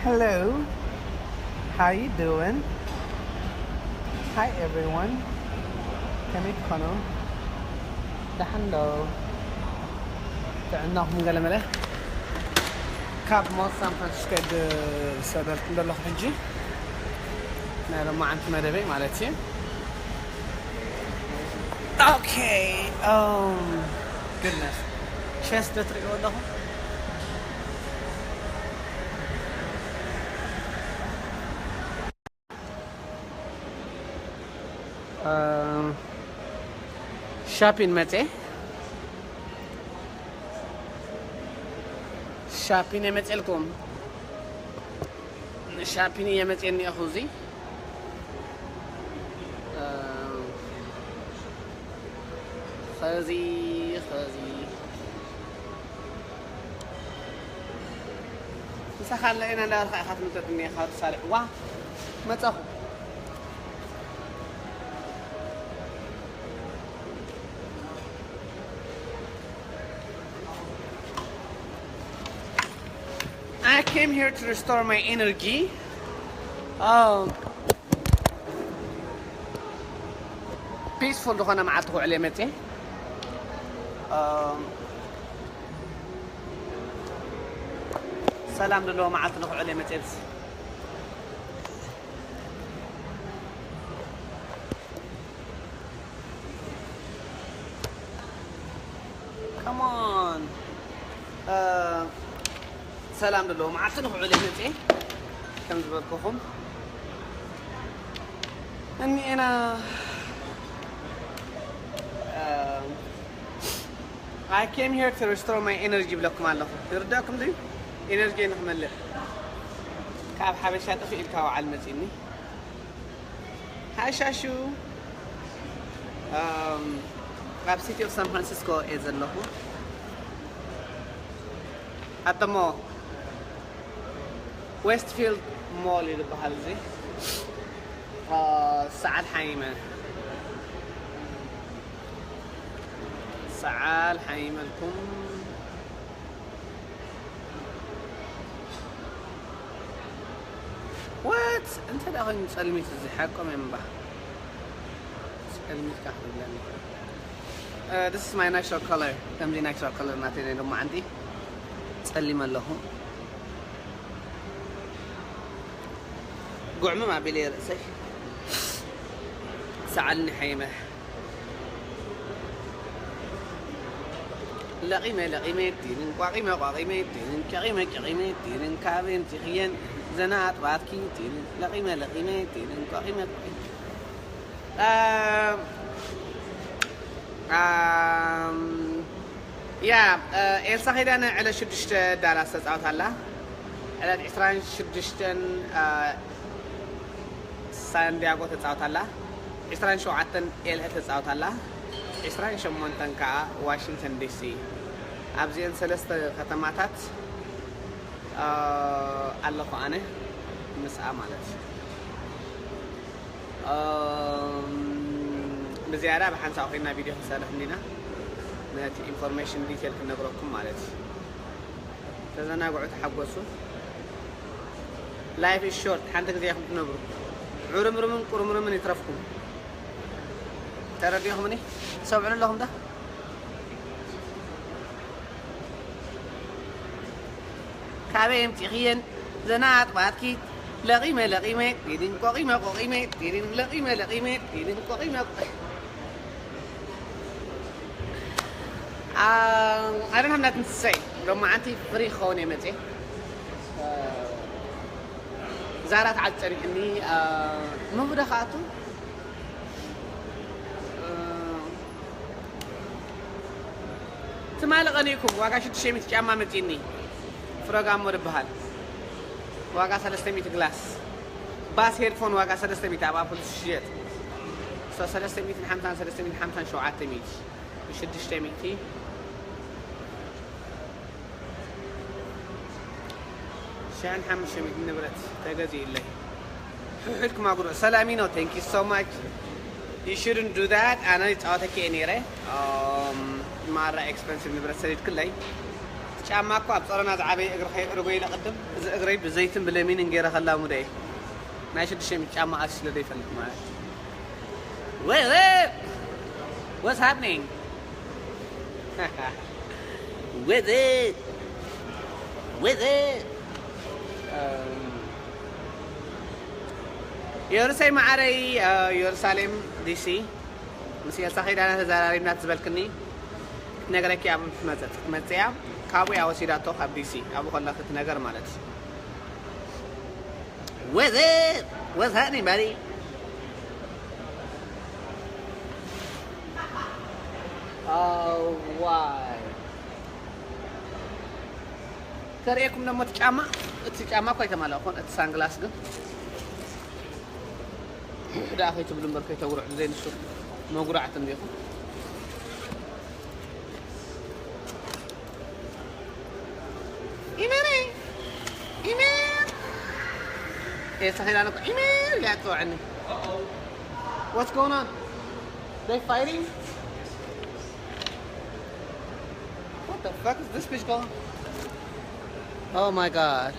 Hello. How you doing? Hi everyone. ከመይ ትኾኑ? ደሓን ዶ? ጥዕናኹም ገለመለ? ካብ ሞል ሳን ፍራንሲስኮ ዝሰደልኩም ዘለኹ ሕጂ፣ ናይ ሎማዓንቲ መደበይ ማለት እዩ። ኦኬ። ኦም፣ ጉድነስ፣ ቸስት ዶ ትሪእዎ ኣለኹም? ሻፒን መጼ፣ ሻፒን የመጼልኩም። ሻፒን እየ መጼ እኒአኹ። እዚ ኸዚ ኸዚ ምሳኻ ኣለና ኢና እንዳበልካ ኢኻ ትምልጠጥ እኒኻ። ተሳሪዕ ዋ መጻኹ። I came here to restore my energy. Um, peaceful ዝኾነ መዓልቲ ክውዕል እየ መፅየ። Um, ሰላም ዘለዎ መዓልቲ ንኽውዕል እየ መፅየ። Come on. ሰላም ዘለዎ መዓልቲ ንኽውዕል እየ መፅየ። ከም ዝበልኩኹም እኒኤና። I came here to restore my energy ብለኩም ኣለኹ። ይርዳኩም ድዩ? ኤነርጂ ንኽመልእ ካብ ሓበሻ ጥፍ ኢልካ ወዓል መፂኒ። ሃይ ሻሹ። Um, ኣብ ሲቲ ኦፍ ሳን ፍራንሲስኮ እየ ዘለኹ። ኣተሞ ዌስትፊልድ ሞል እዩ ዝበሃል እዚ። Uh, ሰዓል ሓይመ፣ ሰዓል ሓይመልኩም። What? እንተ ደኣ ኮይኑ ጸልሚት እዚ ሓቆም እዮም እምባ። ጸልሚት ካሕ ትብለኒ። Uh, this is my natural color. ከምዚ ናቹራል ከለር ናተይ ናይ ሎማዓንቲ ጸሊም ኣለኹ። ጉዕምም ኣቢለ ርእሰይ። ሰዓልኒ ሓይመ። ለቒመ ለቒመ ዲንን ቋቒመ ቋቒመ ዲንን ቀቒመ ቀቒመ ዲንን ካቤን ቲኽየን ዘና ኣጥባትኪ ዲንን ለቒመ ለቒመ ዲንን ቋቒመ ቋቒመ። ኣም፣ ኣም፣ ያ፣ ኤልሳ ኪዳነ ዕለት ሽዱሽተ ዳላስ ተጻወት ኣላ። ዕለት ዕስራን ሽዱሽተን፣ እ፣ ሳንዲያጎ ተጻወት ኣላ። ዕስራን ሸውዓተን ኤልኤ ተጻወት ኣላ። ዕስራን ሸሞንተን ከኣ ዋሽንግተን ዲሲ። ኣብዚአን ሰለስተ ከተማታት፣ እ፣ ኣለኹ ኣነ ምስኣ ማለት እዩ። እም፣ ብዝያዳ ብሓንሳእ ኮይና ቪድዮ ክንሰርሕ እንዲና። ነቲ ኢንፎርሜሽን ዲቴል ክነግረኩም ማለት እዩ። ተዘናግዑ፣ ተሓጎሱ። Life is short፣ ሓንቲ ግዜ ኢኹም ትነብሩ። ዕርምርምን ቁርምርምን ይትረፍኩም። ተረዲኹምኒ? ትሰምዑኒ ኣለኹም ዶ? ካበይ ኣምፂኽየን ዘናጥባትኪ? ለቒመ ለቒመ ዲድን ቆቒመ ቆቒመ ዲድን ለቒመ ለቒመ ዲድን ቆቒመ ቆ-፣ Um, I don't have nothing to say. ሎማዓንቲ ፍሪ ክኸውን እየ መፅየ። ዛራ ተዓል ፀኒሕኒ፣ እ፣ ምኽዶ ክኣቱ፣ እ፣ ትማሊ ቀኒእኩም ዋጋ ሽዱሽተ ሚእቲ ጫማ መፂኒ። ፍረጋሞ ዝበሃል ዋጋ ሰለስተ ሚእቲ፣ ግላስ ባስ ሄድፎን ዋጋ ሰለስተ ሚእቲ ኣብ ኣፕል ዝሽየጥ። ሶ ሰለስተ ሚእትን ሓምሳን፣ ሰለስተ ሚእትን ሓምሳን፣ ሸውዓተ ሚእቲ፣ ሽዱሽተ ሚእቲ፣ ሽሕን ሓሙሽተ ሚእትን ንብረት ተገዚኡለይ። ሕሕድኩም ኣጉርዕ ሰላሚኖ፣ thank you so much። You shouldn't do that። ኣነ ይጻወተኪ እየ ነይረ። እም፣ ማራ ኤክስፐንሲቭ ንብረት ሰዲድክለይ። ጫማ እኮ ኣብ ጾሮና ዝዓበየ እግሪ ከየእርጎ ኢለ ቅድም፣ እዚ እግረይ ብዘይትን ብለሚንን ገይረ ከላሙደ እየ። ናይ ሽዱሽተ ሚእቲ ጫማ ኣስ ስለ ዘይፈልጥ ማለት እዩ። What's up? What's happening? What's up? What's up? Um, ዮርሰይ መዓረይ፣ አ፣ ኢየሩሳሌም ዲሲ ምስ ኤልሳ ኪዳነ ተዘራሪብና ዝበልክኒ ክትነግረኪ ኣብ ትመጽእ ክትመጽእ እያ። ካብኡ እያ ወሲዳቶ ካብ ዲሲ ኣብኡ ከላ ክትነገር ማለት እዩ። What's up? What's happening, buddy? Oh, why? ከርእየኩም ደሞ እቲ ጫማ፣ እቲ ጫማ እኮ ኣይተማላእኩን፣ እቲ ሳንግላስ ግን ደኣ ከይትብሉ እምበር ከይተጉርዕ ብዘይ ንሱ መጉራዕቲ እንዲኹም። ኢሜል፣ ኢሜል። ኤልሳ ኪዳነ እኮ ኢሜል ኢላ ትጽውዐኒ። What's going on? They fighting? What the fuck is this bitch going? Oh my god.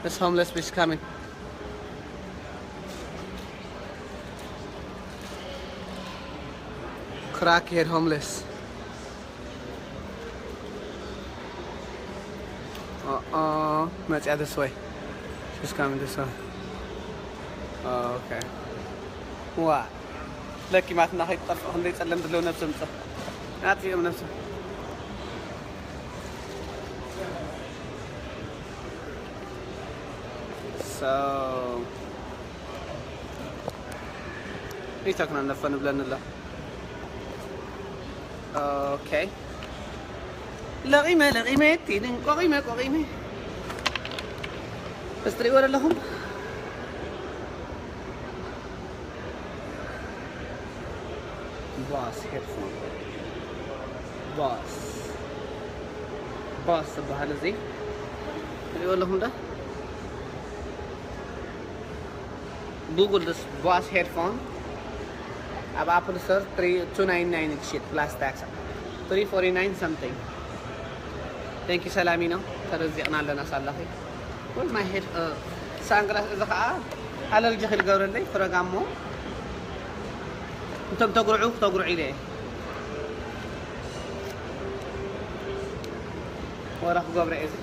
This homeless bitch coming. Crackhead homeless. Uh-uh. መጽያ this way. She's coming this way. Oh, okay. ዋ ለኪማትና ከይትጠፍእ ክንደይ ጸለምቲ ኣለዉ ነብሶም ጸ-፣ ኣጥፊኦም ነብሶም። So ኢታክና ነፈ ንብለኒ ኣሎ። ኦኬ። ለቒመ፣ ለቒመ፣ ቲንን ቆቒመ፣ ቆቒመ። እስቲ ትሪእዎ ዘለኹም። ባስ ሄድፎን። ባስ። ባስ ዝበሃል እዚ። ትሪእዎ ኣለኹም ዶ? Google this Boss headphone. ኣብ ኣፕል ስቶር ትሪ ቱ ናይንቲ ናይን ዝሽየጥ ፕላስ ታክስ ትሪ ፎርቲ ናይን something። Thank you ሰላሚኖ፣ ተረዚቕና ኣለና ሳላኺ። Well my head ሳንግላስ እዚ ኸዓ ኣለርጂ ክልገብረለይ ፍረጋሞ እንቶም ተጉርዑ ክተጉርዑ ኢለ እየ። ወረ ክገብረ እየ እዚ።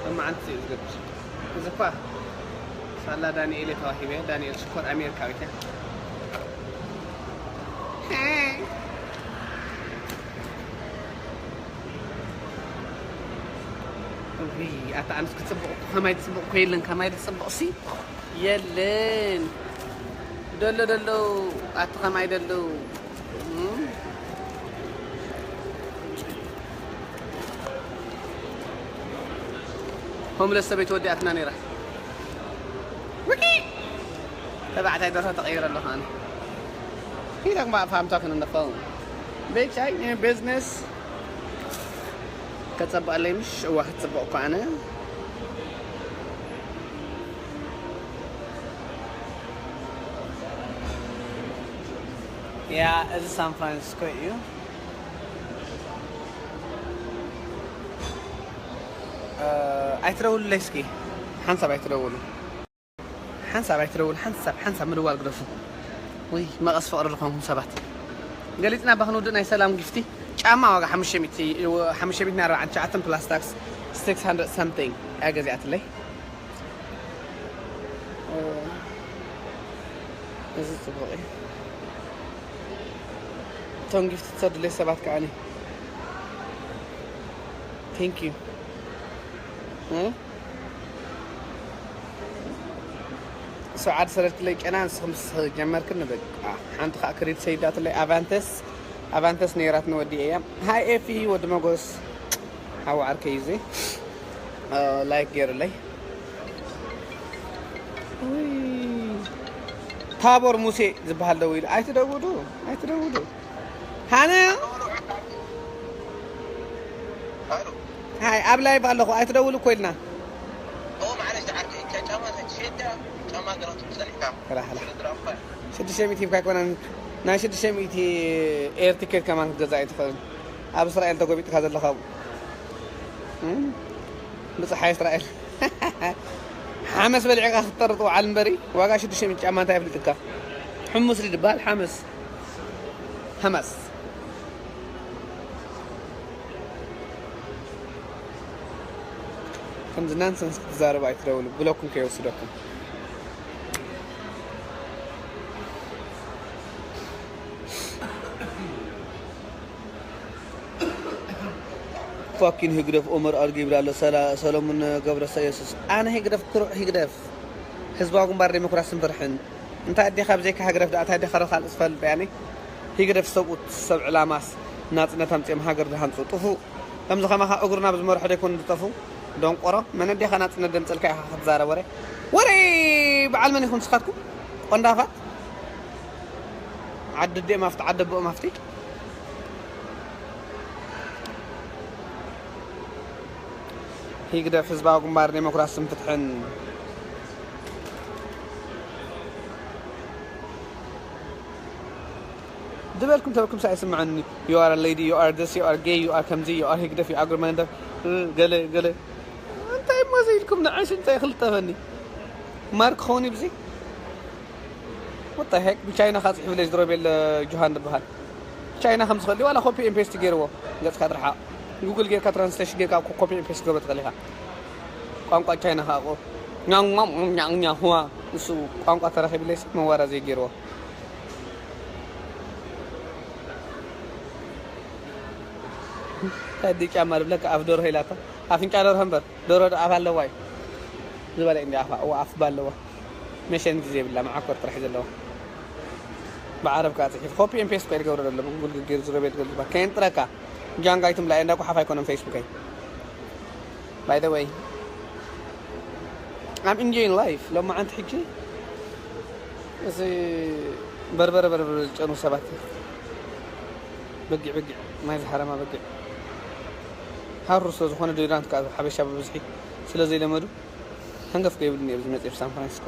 እማዓንቲ እዩ ዝገብር። እዚ እኳ ሳላ ዳንኤል እየ ተዋሂበ። ዳንኤል ሽኮር ኣሜሪካዊት እያ። ውይ፣ ኣታ ኣነስ ክጽብቕ እኮ፣ ከማይ ዝጽብቕ እኮ የለን፣ ከማይ ዝጽብቕ ሲ የለን። ደሎ ደሎ፣ ኣቲ ከማይ ደሎ። እም። ሆምለስ ሰበይቲ ወዲኣትና ነይራ። ውቂ! ተባዕታይ ደርሆ ተቐይረ ኣለኹ ኣነ። He talking about if I'm talking on the phone. Bitch, I in business. ከጸብቐለይ ምሽ? እዋ፣ ክጽብቕ እኮ ኣነ። ያ፣ እዚ ሳን ፍራንሲስኮ እዩ። እ፣ ኣይትደውሉለይ እስኪ። ሓንሳብ ኣይትደውሉ። ሓንሳብ ኣይትደውሉ። ሓንሳብ፣ ሓንሳብ ምድዋል ግደፉ። ውይ፣ መቐስ ፍቕሪ ዝኾንኩም ሰባት። ገሊጽና እባ ክንውድእ ናይ ሰላም ጊፍቲ። ጫማ ዋጋ ሓሙሽተ ሚእቲ፣ ሓሙሽተ ሚእትን ኣርባዓን ትሽዓተን ፕላስ ታክስ፣ ሲክስ ሃንድረድ something እያ ገዚኣትለይ። እ፣ እዚ ጽቡቕ እዩ። እቶም ጊፍቲ ትሰዱለይ ሰባት ከዓኒ። Thank you። እ? ሰዓድ ሰለትለይ ጨና ንስኹም ስ-፣ ጀመርክን በቃ። ሓንቲ ኸዓ ክሪድ ሰይዳትለይ ኣቫንተስ፣ ኣቫንተስ ነይራት ንወዲ እያ። ሃይ ኤፊ ወዲ መጎስ። ሓው ዓርከይ እዩ እዚ። እ፣ ላይክ ገይሩለይ። ውይ። ታቦር ሙሴ ዝበሃል ደው ኢሉ። ኣይትደውሉ፣ ኣይትደውሉ። ሃነ። ሃይ፣ ኣብ ላይቭ ኣለኹ። ኣይትደውሉ እኮ ኢልና። ራሕላ። ሽዱሽተ ሚእቲ ሂብካ ኣይኮነን። ናይ ሽዱሽተ ሚእቲ ኤር ቲኬት ከማን ክትገዛእ ኣይትኽእልን። ኣብ እስራኤል ተጎቢጥካ ዘለኻ ኣብኡ። እም? ብፀሓይ እስራኤል። ሓመስ በሊዕካ ክትጠርጥ ውዓል እምበሪ፣ ዋጋ ሽዱሽተ ሚእቲ ጫማ እንታይ የፍልጥካ? ሕሙስ ድዩ ዝበሃል? ሓመስ። ሓመስ። ከምዚ ናንሰንስ ክትዛረቡ ኣይትደውሉ፣ ብሎኩም ከይወስደኩም። ፋኪን ህግደፍ ኦመር ኣድጊ ይብል ኣሎ። ሰላ-፣ ሰለሙን ገብረሰየሱስ። ኣነ ህግደፍ፣ ክሩዕ ህግደፍ። ህዝባዊ ግንባር ዴሞክራስን ፍርሕን። እንታይ ኣዴኻ ብዘይካ ህግደፍ ደኣ፣ እንታይ ኣዴኻ ካልእ ዝፈልጥ ያኒ? ህግደፍ ሰብኡት፣ ሰብ ዕላማስ ናጽነት ኣምጺኦም ሃገር ዝሃንጹ። ጥፉእ። ከምዚ ከማኻ እግሩ ናብ ዝመርሖ ደይኮኑ ዝጠፉ። ደንቆሮ። መን ኣዴኻ ናጽነት ደምጸልካ ኢኻ ክትዛረብ ወረ? ወረ በዓል መን ኢኹም ንስኻትኩም? ቆንዳፋት። ዓዲ ኣዲኦም ኣብቲ፣ ዓዲ ኣቦኦም ኣብቲ። ህግደፍ ህዝባዊ ግንባር ዴሞክራስን ፍትሕን። ዝበልኩም ተበልኩም ሳይ ስምዐኒ። You are a lady, you are this, you are gay, you are ከምዚ, you are ህግደፍ, you are ግርመ ገለ ገለ። እንታይ እሞ ዘይልኩም ንዓይስ እንታይ ክልጠፈኒ? ማርክ ኾኒ ብዚ? What the heck? ብቻይና ኻጽሕ ብለሽ ድሮቤል ጆሃን ዝበሃል። ቻይና ከም ዝኸሊ ዋላ ኮፒ ኤን ፔስት ገይርዎ። ገጽካ ትርሓቕ። ጉግል ጌርካ ትራንስሌሽን ጌርካ ኮ-፣ ኮፒ ኤን ፔስት ገበ ትኸሊኻ። ቋንቋ ቻይና ኻቆ። ኛው ኛው ኛው ኛው ሁዋ። ንሱ ቋንቋ ተረኺብለይሲ መዋራ ዘይገይርዎ። ታዲ ጫማ ልብለካ ኣፍ ደርሆ ኢላታ። ኣፍንጫ ደርሆ እምበር፣ ደርሆ ዶ ኣፍ ኣለዋ እዩ? ዝበለ እንዲ ኣፋ፣ እዋ ኣፍ ባለዋ። መሸንቲ ዘይብላ መዓኮር ጥራሕ ዘለዋ። ብዓረብ ከዓ ጽሒፍ። ኮፒ ኤን ፔስት ኮይል ገብረ ዘሎ፣ ብጉግል ገይሩ ዝረቤት ገልባ። ከየንጥረካ። ጃንጋይ ትምላ፣ እንዳ ጓሓፍ ኣይኮነን ፌስቡከይ። By the way, I'm enjoying life። ሎማዓንቲ ሕጂ እዚ በርበረ በርበረ ዝጨኑ ሰባት በጊዕ በጊዕ ማይ ዝሓረማ በጊዕ ሃሩ ስለ ዝኾነ ዶይራንት ከዓ ሓበሻ ብብዝሒ ስለ ዘይለመዱ ሃንገፍ ከይብሉኒ እዮም ዝመፅእ ሳን ፍራንሲስኮ።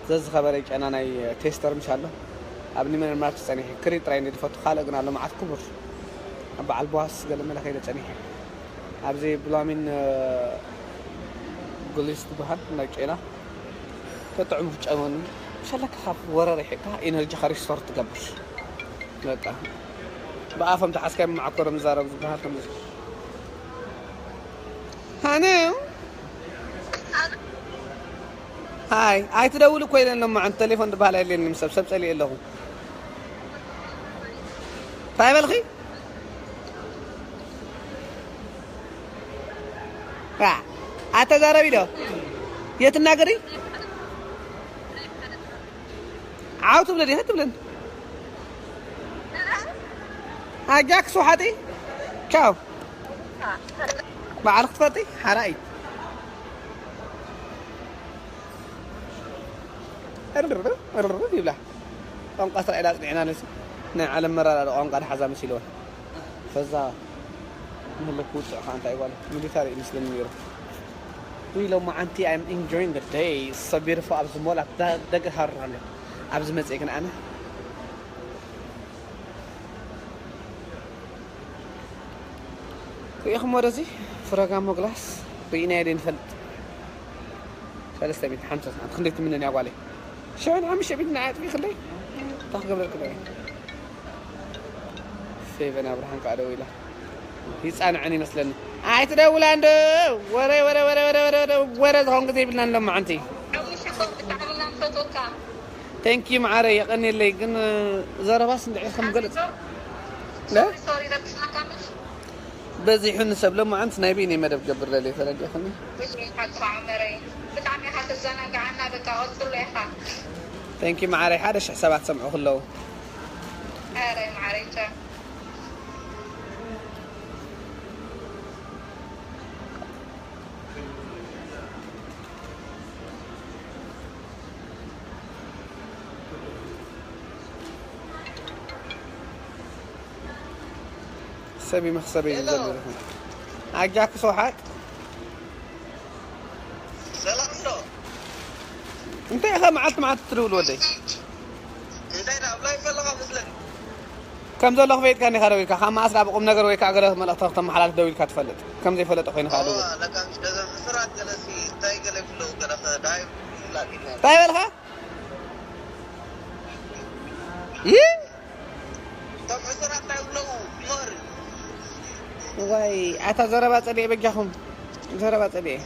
ዘዝኸበረ ጨና ናይ ቴስተር ምሽ ኣሎ ኣብ ኒመን ማርት ፀኒሐ ክሪ ጥራይ እንደ ዝፈቱ ካልእ ግን ኣሎ መዓት ክቡር ኣብ በዓል በዋስ ገለ መለ ከይደ ፀኒሐ ኣብዚ ብላሚን ግሊስ ትበሃል ናይ ጨና ተጥዕሙ ጨመኒ ሸለካ ካብ ወረ ርሒቕካ ኢነርጂኻ ሪስቶር ትገብር። በቃ ብኣፎም ተሓዝካዮም መዓኮሮም ዝዛረቡ ዝበሃል ከምዚ። ሃነ ሃይ ኣይትደውል እኮ ኢለን ሎማዓንቲ ቴሌፎን ዝበሃል የለን። ምስ ሰብ ሰብ ጸሊኤ ኣለኹ። እንታይ በልኺ? ራ ኣተዛረቢ ዶ የትናገሪ? ዓው ትብለ ዲኻ ትብለን? ኣጃክስ ውሓጢ ቻው። ባዕልክ ትፈልጢ ሓራይ እርርር እርርር ይብላ። ቋንቋ እስራኤል ኣጽኒዕና ነሲ ናይ ዓለም መራዳዲ ቋንቋ ድሓዛ መሲልወን። ፈዛ ንህሉ ክውፅዕ ከዓ እንታይ ጓል ሚሊታሪ እዩ ምስልን ነይሩ። ውይ ሎማዓንቲ I'm enjoying the day። So beautiful። ኣብዚ ሞል ኣብ ዳ-፣ ደገ ሃሩር ኣሎ። ኣብዚ መፅእ ግን ኣነ ርኢኹሞ ዶ እዚ ፍረጋሞ ግላስ ርኢናዮ ዶ ንፈልጥ? ሰለስተ ሚእቲ ሓምሳ ሰዓት ክንደይ ትምነን እያ ጓለይ? ሽሕን ሓሙሽተ ሚእትን ንዓይ ኣጥፊእክለይ? እንታይ ክገብረልክ ደኣ? ፌቨን ኣብርሃም ከዓ ደው ኢላ። ይጻንዐን ይመስለኒ። ኣይትደውላ እንዶ ወረ፣ ወረ፣ ወረ ዝኾን ግዜ ይብልና ሎማዓንቲ። ሓሙሽተ እኮ ብጣዕሚ ኢና ንፈትወካ። Thank you መዓረይ፣ የቐንየለይ። ግን ዘረባስ እንድዒ ከም ገለ ሶሪ፣ ሶሪ፣ ረቢሽናካ ምሽ? በዚሑ ንሰብ ሎማዓንቲ ናይ በይነይ መደብ ክገብር ደልየ ተረዲእኽኒ። ብጣዕሚ ኢኻ ተዘናግዓና፣ በቃ ቀጽሎ ኢኻ። Thank you መዓረይ፣ ሓደ ሽሕ ሰባት ሰምዑ ክለዉ። ኣረ መዓረይ ቻው። ሰቢ መኽሰበይ እዩ ዘሎ። ኣጃክስ ወሓጥ። ሰላም ዶ? እንታይ ኢኻ መዓልቲ መዓልቲ ትድውል ወደይ? እንታይ ደኣ ኣብ ላይፍ ኣለኻ መስለኒ። ከም ዘለኹ ፈይጥካኒ ኢኻ ደው ኢልካ። ካብ መዓስ ደኣ ብቁም ነገር ወይ ከዓ ገለ መልእኽቲ ከተመሓላልፍ ደው ኢልካ ትፈልጥ? ከም ዘይፈለጠ ኮይንካ ደው። ለካ ለካ ሕሱራት ገለሲ እንታይ ገለ ይብለው ገለ ከ ደሃይ ይብላል ኢልና። እንታይ በልካ? ይህ እቶም ሕሱራት እንታይ ይብለው? ሞር ዋይ፣ ኣታ ዘረባ ጸሊኤ በጃኹም። ዘረባ ጸሊኤ።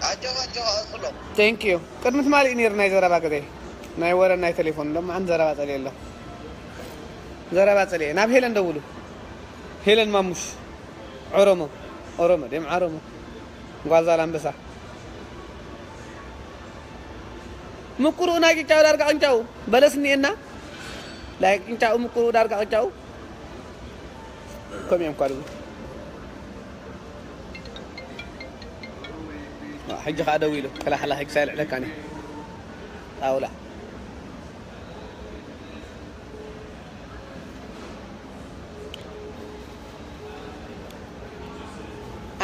ኣጆኻ፣ ኣጆኻ፣ ቀጽሎ። Thank you። ቅድሚ ትማሊ እዩ ነይሩ ናይ ዘረባ ግዜ። ናይ ወረ ናይ ቴሌፎን፣ ሎማዓንቲ ዘረባ ጸሊኤ ኣሎ። ዘረባ ጸሊኤ። ናብ ሄለን ደውሉ። ሄለን ማሙሽ። ኦሮሞ። ኦሮሞ፣ ደም ኦሮሞ። ጓል ዛላምበሳ። ምቁሩ ናይ ቅጫው ዳርጋ ቅጫው። በለስ እኒኤና። ላይ ቅጫው ምቁሩ ዳርጋ ቅጫው። ከምኡ እዮም እኳ ድብሉ። ዋ፣ ሕጂ ኸኣ ደው ኢሉ፣ ከላሕላኺ ክሳይ ልዕለካኒ። ጣውላ።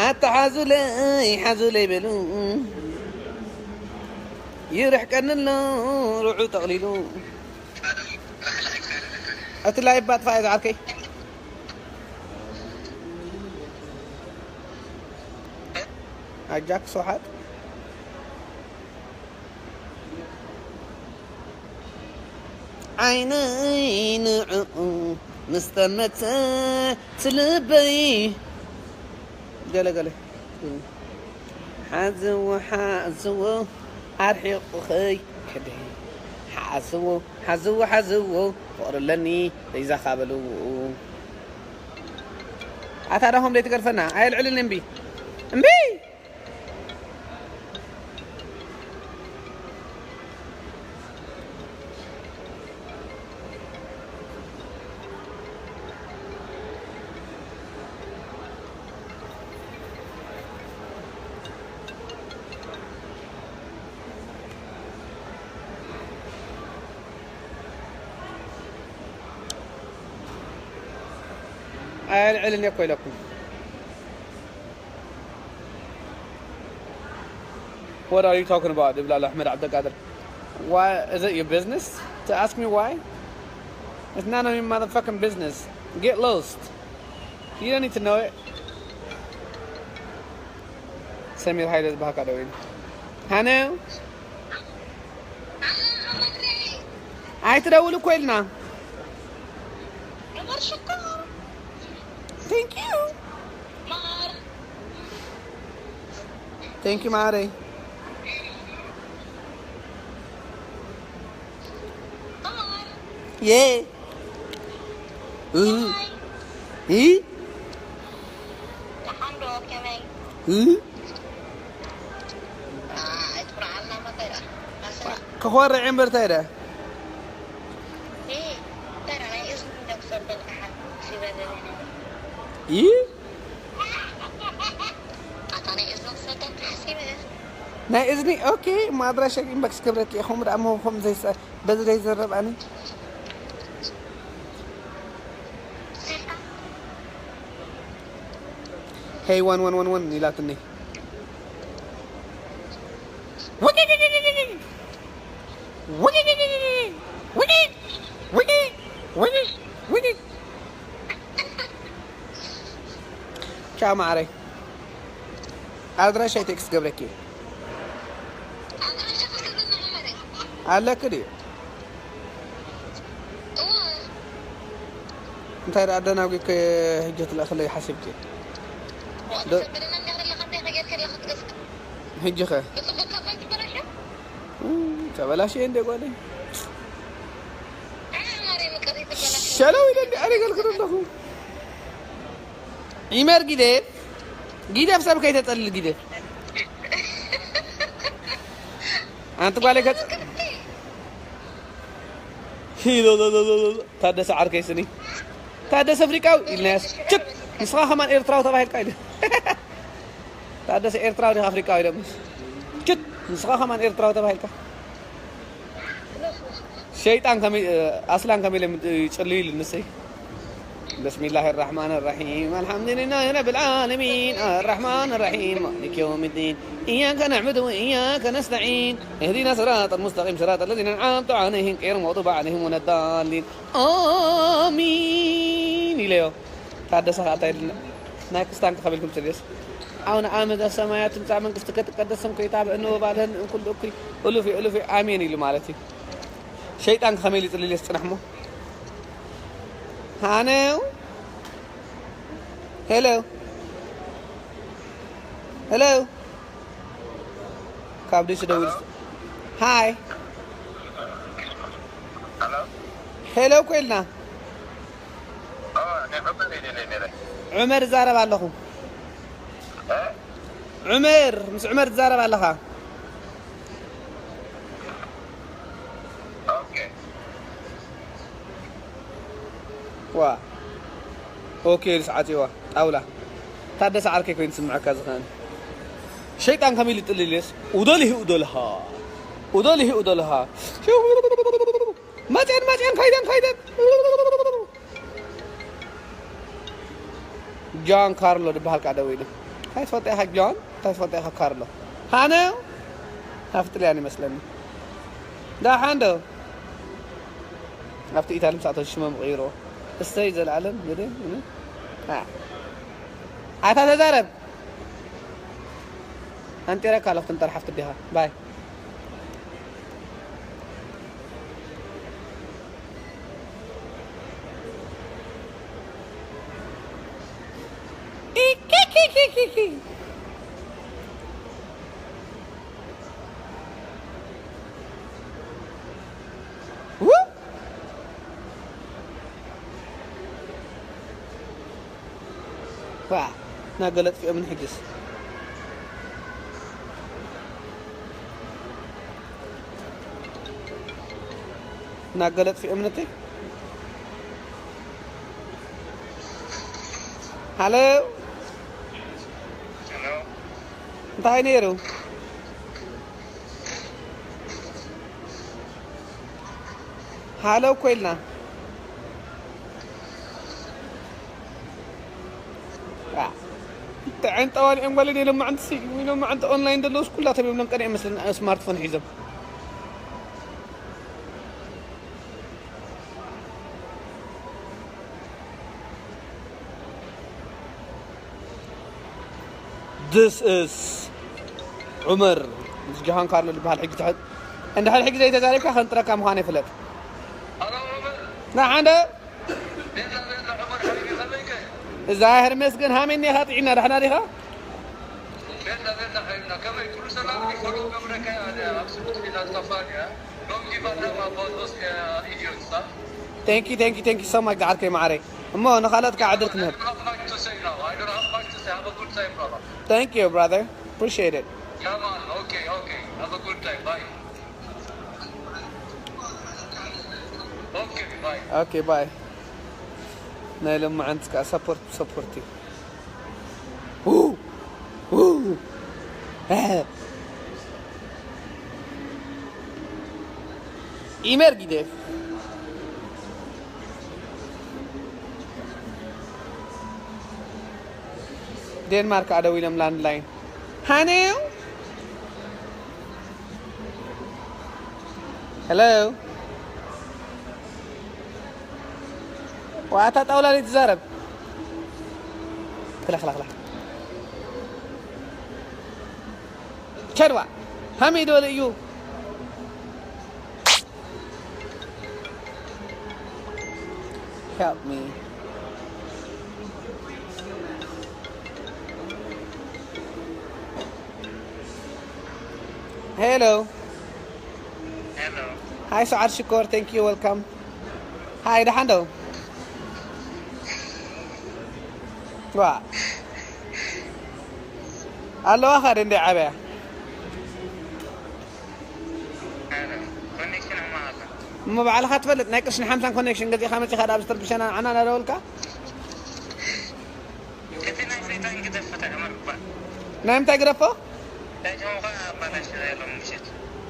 ኣታ ሓዙለይ፣ ሓዙለይ በሉ። ይርሕቀኒ ኣሎ፣ ርዑ ጠቕሊሉ። እቲ ላይቭ ባጥፋ እየ ዝዓርከይ። ኣጃክ ሰውሓት ዓይነይ ንዕኡ ምስ ጠመተ ትልበይ ገለ ገለ ሓዝዎ ሓዝዎ ኣርሒቑ ኸይከደ ሓዝዎ ሓዝዎ ሓዝዎ ፍቕሪ ኣለኒ ዘይዛኻ በልዎ ኣታ ዳኹም ዘይትገድፈና ኣየልዕልን እምቢ እምቢ ኣየልዕልን እኮ ኢለኩም What are you talking about? ይብላሉ ኣሕመድ ዓብደልቃድር Why is it your business to ask me why? It's none of your motherfucking business. Get lost. You don't need to know it. ሰሚር ሃይለ ዝበሃካ ደው ኢሉ ሃነ ኣይትደውል እኮ ኢልና Thank you. Thank you, ማረይ። የ እ እ ክኾርዕ እምበር እንታይ ኢለ? እ ናይ እዝኒ ኦኬ እሞ ኣድራሻ ኢንቦክስ ክብረኪ እየ ከምኡ ደኣ ሞ ከም ዘይሰ በዚ ዘይዘረብ ኣነ ሄይ ዋን ዋን ዋን ዋን ኢላትኒ ቻው ማዓረይ ኣድራሻይ ቴክስት ገብረኪ ኣለኪ ድዩ እንታይ ደኣ ኣደናጒ ከ ህጂ ትልእኽለይ ሓሲብኪ ሕጂ ኸ ተበላሽየ እንደ ጓለይ ሸለው ኢለ እንዲ ኣነ ገልክር ኣለኹ ዒመር ጊደፍ ጊደፍ ሰብ ከይተጸልል ጊደፍ ኣንቲ ጓለይ ከጽ ታደሰ ዓርከይ ስኒ ታደሰ ኣፍሪቃዊ ኢልናያስ ችት ንስኻ ከማን ኤርትራዊ ተባሂልካ ኢሉ ታደሰ ኤርትራዊ ዲኻ ኣፍሪቃዊ ኢሎምስ ችት ንስኻ ከማን ኤርትራዊ ተባሂልካ ሸይጣን ከመይ ኣስላን ከመይ ኢሎም ይጽልዩ ኢሉ ንሰይ بسم الله الرحمن الرحيم. الحمد لله رب العالمين. الرحمن الرحيم. مالك يوم الدين. إياك نعبد وإياك نستعين. اهدنا الصراط المستقيم. صراط الذين أنعمت عليهم غير المغضوب عليهم ولا الضالين. آمين. ኢለዮ። ታደሰ ኸዓ እንታይ ኢልና? ናይ ክስታን ክኸብልኩም ትልዮስ። ኣቡነ አብ ዘሰማያት ትምጻእ መንግስትከ ትቀደስ ስምከ ይትባእ በእንሆ ባልህን እምኩሉ እኩይ እሉፍ እዩ፣ እሉፍ እዩ፣ ኣሜን ኢሉ ማለት እዩ። ሸይጣን ከመይ ኢሉ ይጽልልዮስ ጽናሕሞ? ሃነው? ሄሎ? ሄሎ? ካብ ዲስ ደውል። ሃይ። ሄሎ እኮ ኢልና። ዑመር እዛረብ ኣለኹ። ዑመር፣ ምስ ዑመር ትዛረብ ኣለኻ። ዋ። ኦኬ፣ ኢሉ ሰዓት ይዋ ጣውላ። ታደሰ ዓርከይ ኮይኑ ዝስምዐካ ዝኽእል። ሸይጣን ከመይ ኢሉ ይጥልልየስ? ኡደልሂ ኡደልሃ። ኡደልሂ ኡደልሃ። መፅአን፣ መፅአን፣ ከይደን፣ ከይደን። ጃን ካርሎ ዝበሃል ከዓ ደው ኢሉ። እንታይ ትፈልጦ ኢኻ ጃን? እንታይ ትፈልጦ ኢኻ ካርሎ? ሃነ? ሃፍ ጥልያን ይመስለኒ። ደሓን ዶ? ኣብቲ ኢታሊ ምስ ኣተው ሽሞም ቀይሮ። እሰይ ዘልኣለም፣ ግደ፣ እነ? ኣ። ኣታ ተዛረብ። ኣንጢረካ ኣለኹ፣ ትንጠር ሓፍቲ ዲኻ። ባይ። ኢኪኪኪኪኪ። ው! ዋ፣ ናገለጥፊኦምን ሕጅስ። ናገለጥፊኦምን እተይ። ሃሎ። ሄሎ። እንታይ ነይሩ? ሃሎ እኮ ኢልና። ዋ። ጥዕን ጠዋሊኦም ጓል እኔ ሎማዕንቲ ሲ-፣ ሎማዕንቲ ኦንላይን ዘለውስ ኩላቶም እዮም ለምቀን እዮም መስለን ስማርትፎን ሒዞም። This is ዑመር ምስ ጆሃን ካርሎ ዝበሃል ሕጂ ትሕት። እንድሕር ሕጂ ዘይተዛሪብካ ከንጥረካ ምዃነይ ፍለጥ። ንሓንደ እዛ ሄርሜስ ግን ሃሜን ኢኻ ጥዒና ዳሕና ዲኻ? Thank you, thank you, thank you so much ዝዓርከይ ማዓረይ። እሞ ንኻልኦት ከዓ ዕድል ክንህብ። Thank you brother, appreciate it. Okay, bye. ናይ ሎማዓንቲ ከዓ ሰፖርት ሰፖርት እዩ። ው! ው! እ! ኢመር ጊደፍ ዴንማርክ ኣደው ኢሎም ላንድላይን ሃኔው ሄሎ ዋታ ጣውላ ዘይትዛረብ ክላ ክላ ክላ ቸድዋ ሃመይ ደወለ እዩ Help me. Hello. Hello. Hi, Saad Shukor. Thank you. Welcome. Hi, ደሓን ዶ? ዋ ኣለዋ ኸደ እንደ ዓበያ እሞ ባዕልኻ ትፈልጥ ናይ ቅርሽን ሓምሳን ኮኔክሽን ገዚእኻ መፂኻ ዳብ ዝተርብሸና ዓና እናደወልካ ናይ ምንታይ ግደፎ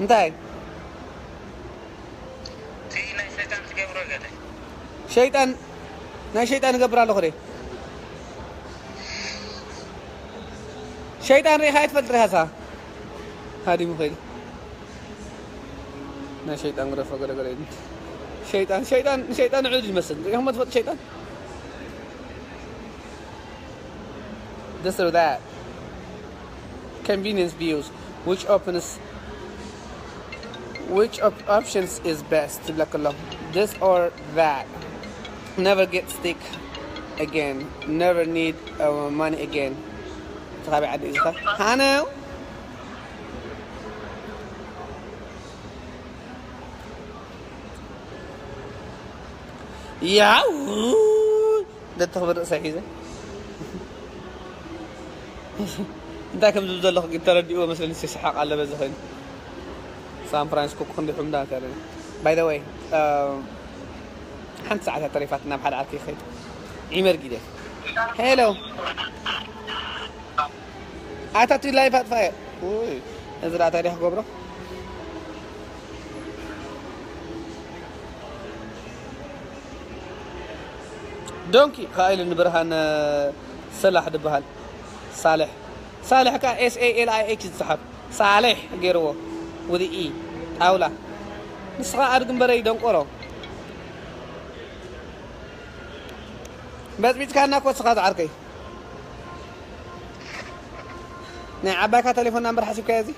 እንታይ ሸይጣን ናይ ሸይጣን እገብር ኣለኹ ደ። ሸይጣን ርኢኻ ኣይትፈልጥ ርኢኻሳ። ሃዲሙ ኸይዱ። ናይ ሸይጣን ግደፎ ገለ ገለ ኢሉ። ሸይጣን፣ ሸይጣን፣ ሸይጣን ንዑድ ይመስል። ርኢኹሞ ትፈልጡ ሸይጣን? This or that. Convenience views. Which opens, which op-, options is best? ትብለክ ኣሎ። This or that. Never get sick again. Never need, uh, money again. ተኻቢ ዓዲ ኢዝኻ። ሃነው። ያው ደተኽብር ርእሰ ሒዘ እንታይ ከም ዝብል ዘለኹ ግን ተረዲእዎ መስለኒ። ሲስሓቕ ኣለ በዚ ኮይኑ ሳን ፍራንሲስኮ ክንዲ ሑምዳ ተረ። By the way, ሓንቲ ሰዓት ተሪፋት ናብ ሓደ ዓርኪ ይኸይድ። ዒመር ጊደ። ሄሎ። ኣታ እቲ ላይፍ ኣጥፋየ። ውይ፣ እዚ ደኣ ታዲያ ክገብሮ? ዶንኪ ከኣ ኢሉ ንብርሃን ሰላሕ ድበሃል። ሳልሕ። ሳልሕ ከኣ S A L I H ዝጸሓፍ። ሳልሕ ገይርዎ። With E። ጣውላ። ንስኻ ኣድጊ እምበረይ ደንቆሮ። በጽቢጽካና እኮ ንስኻ ዝዓርከይ። ናይ ዓባይካ ቴሌፎን ናምበር ሓሲብካዮ እዚ?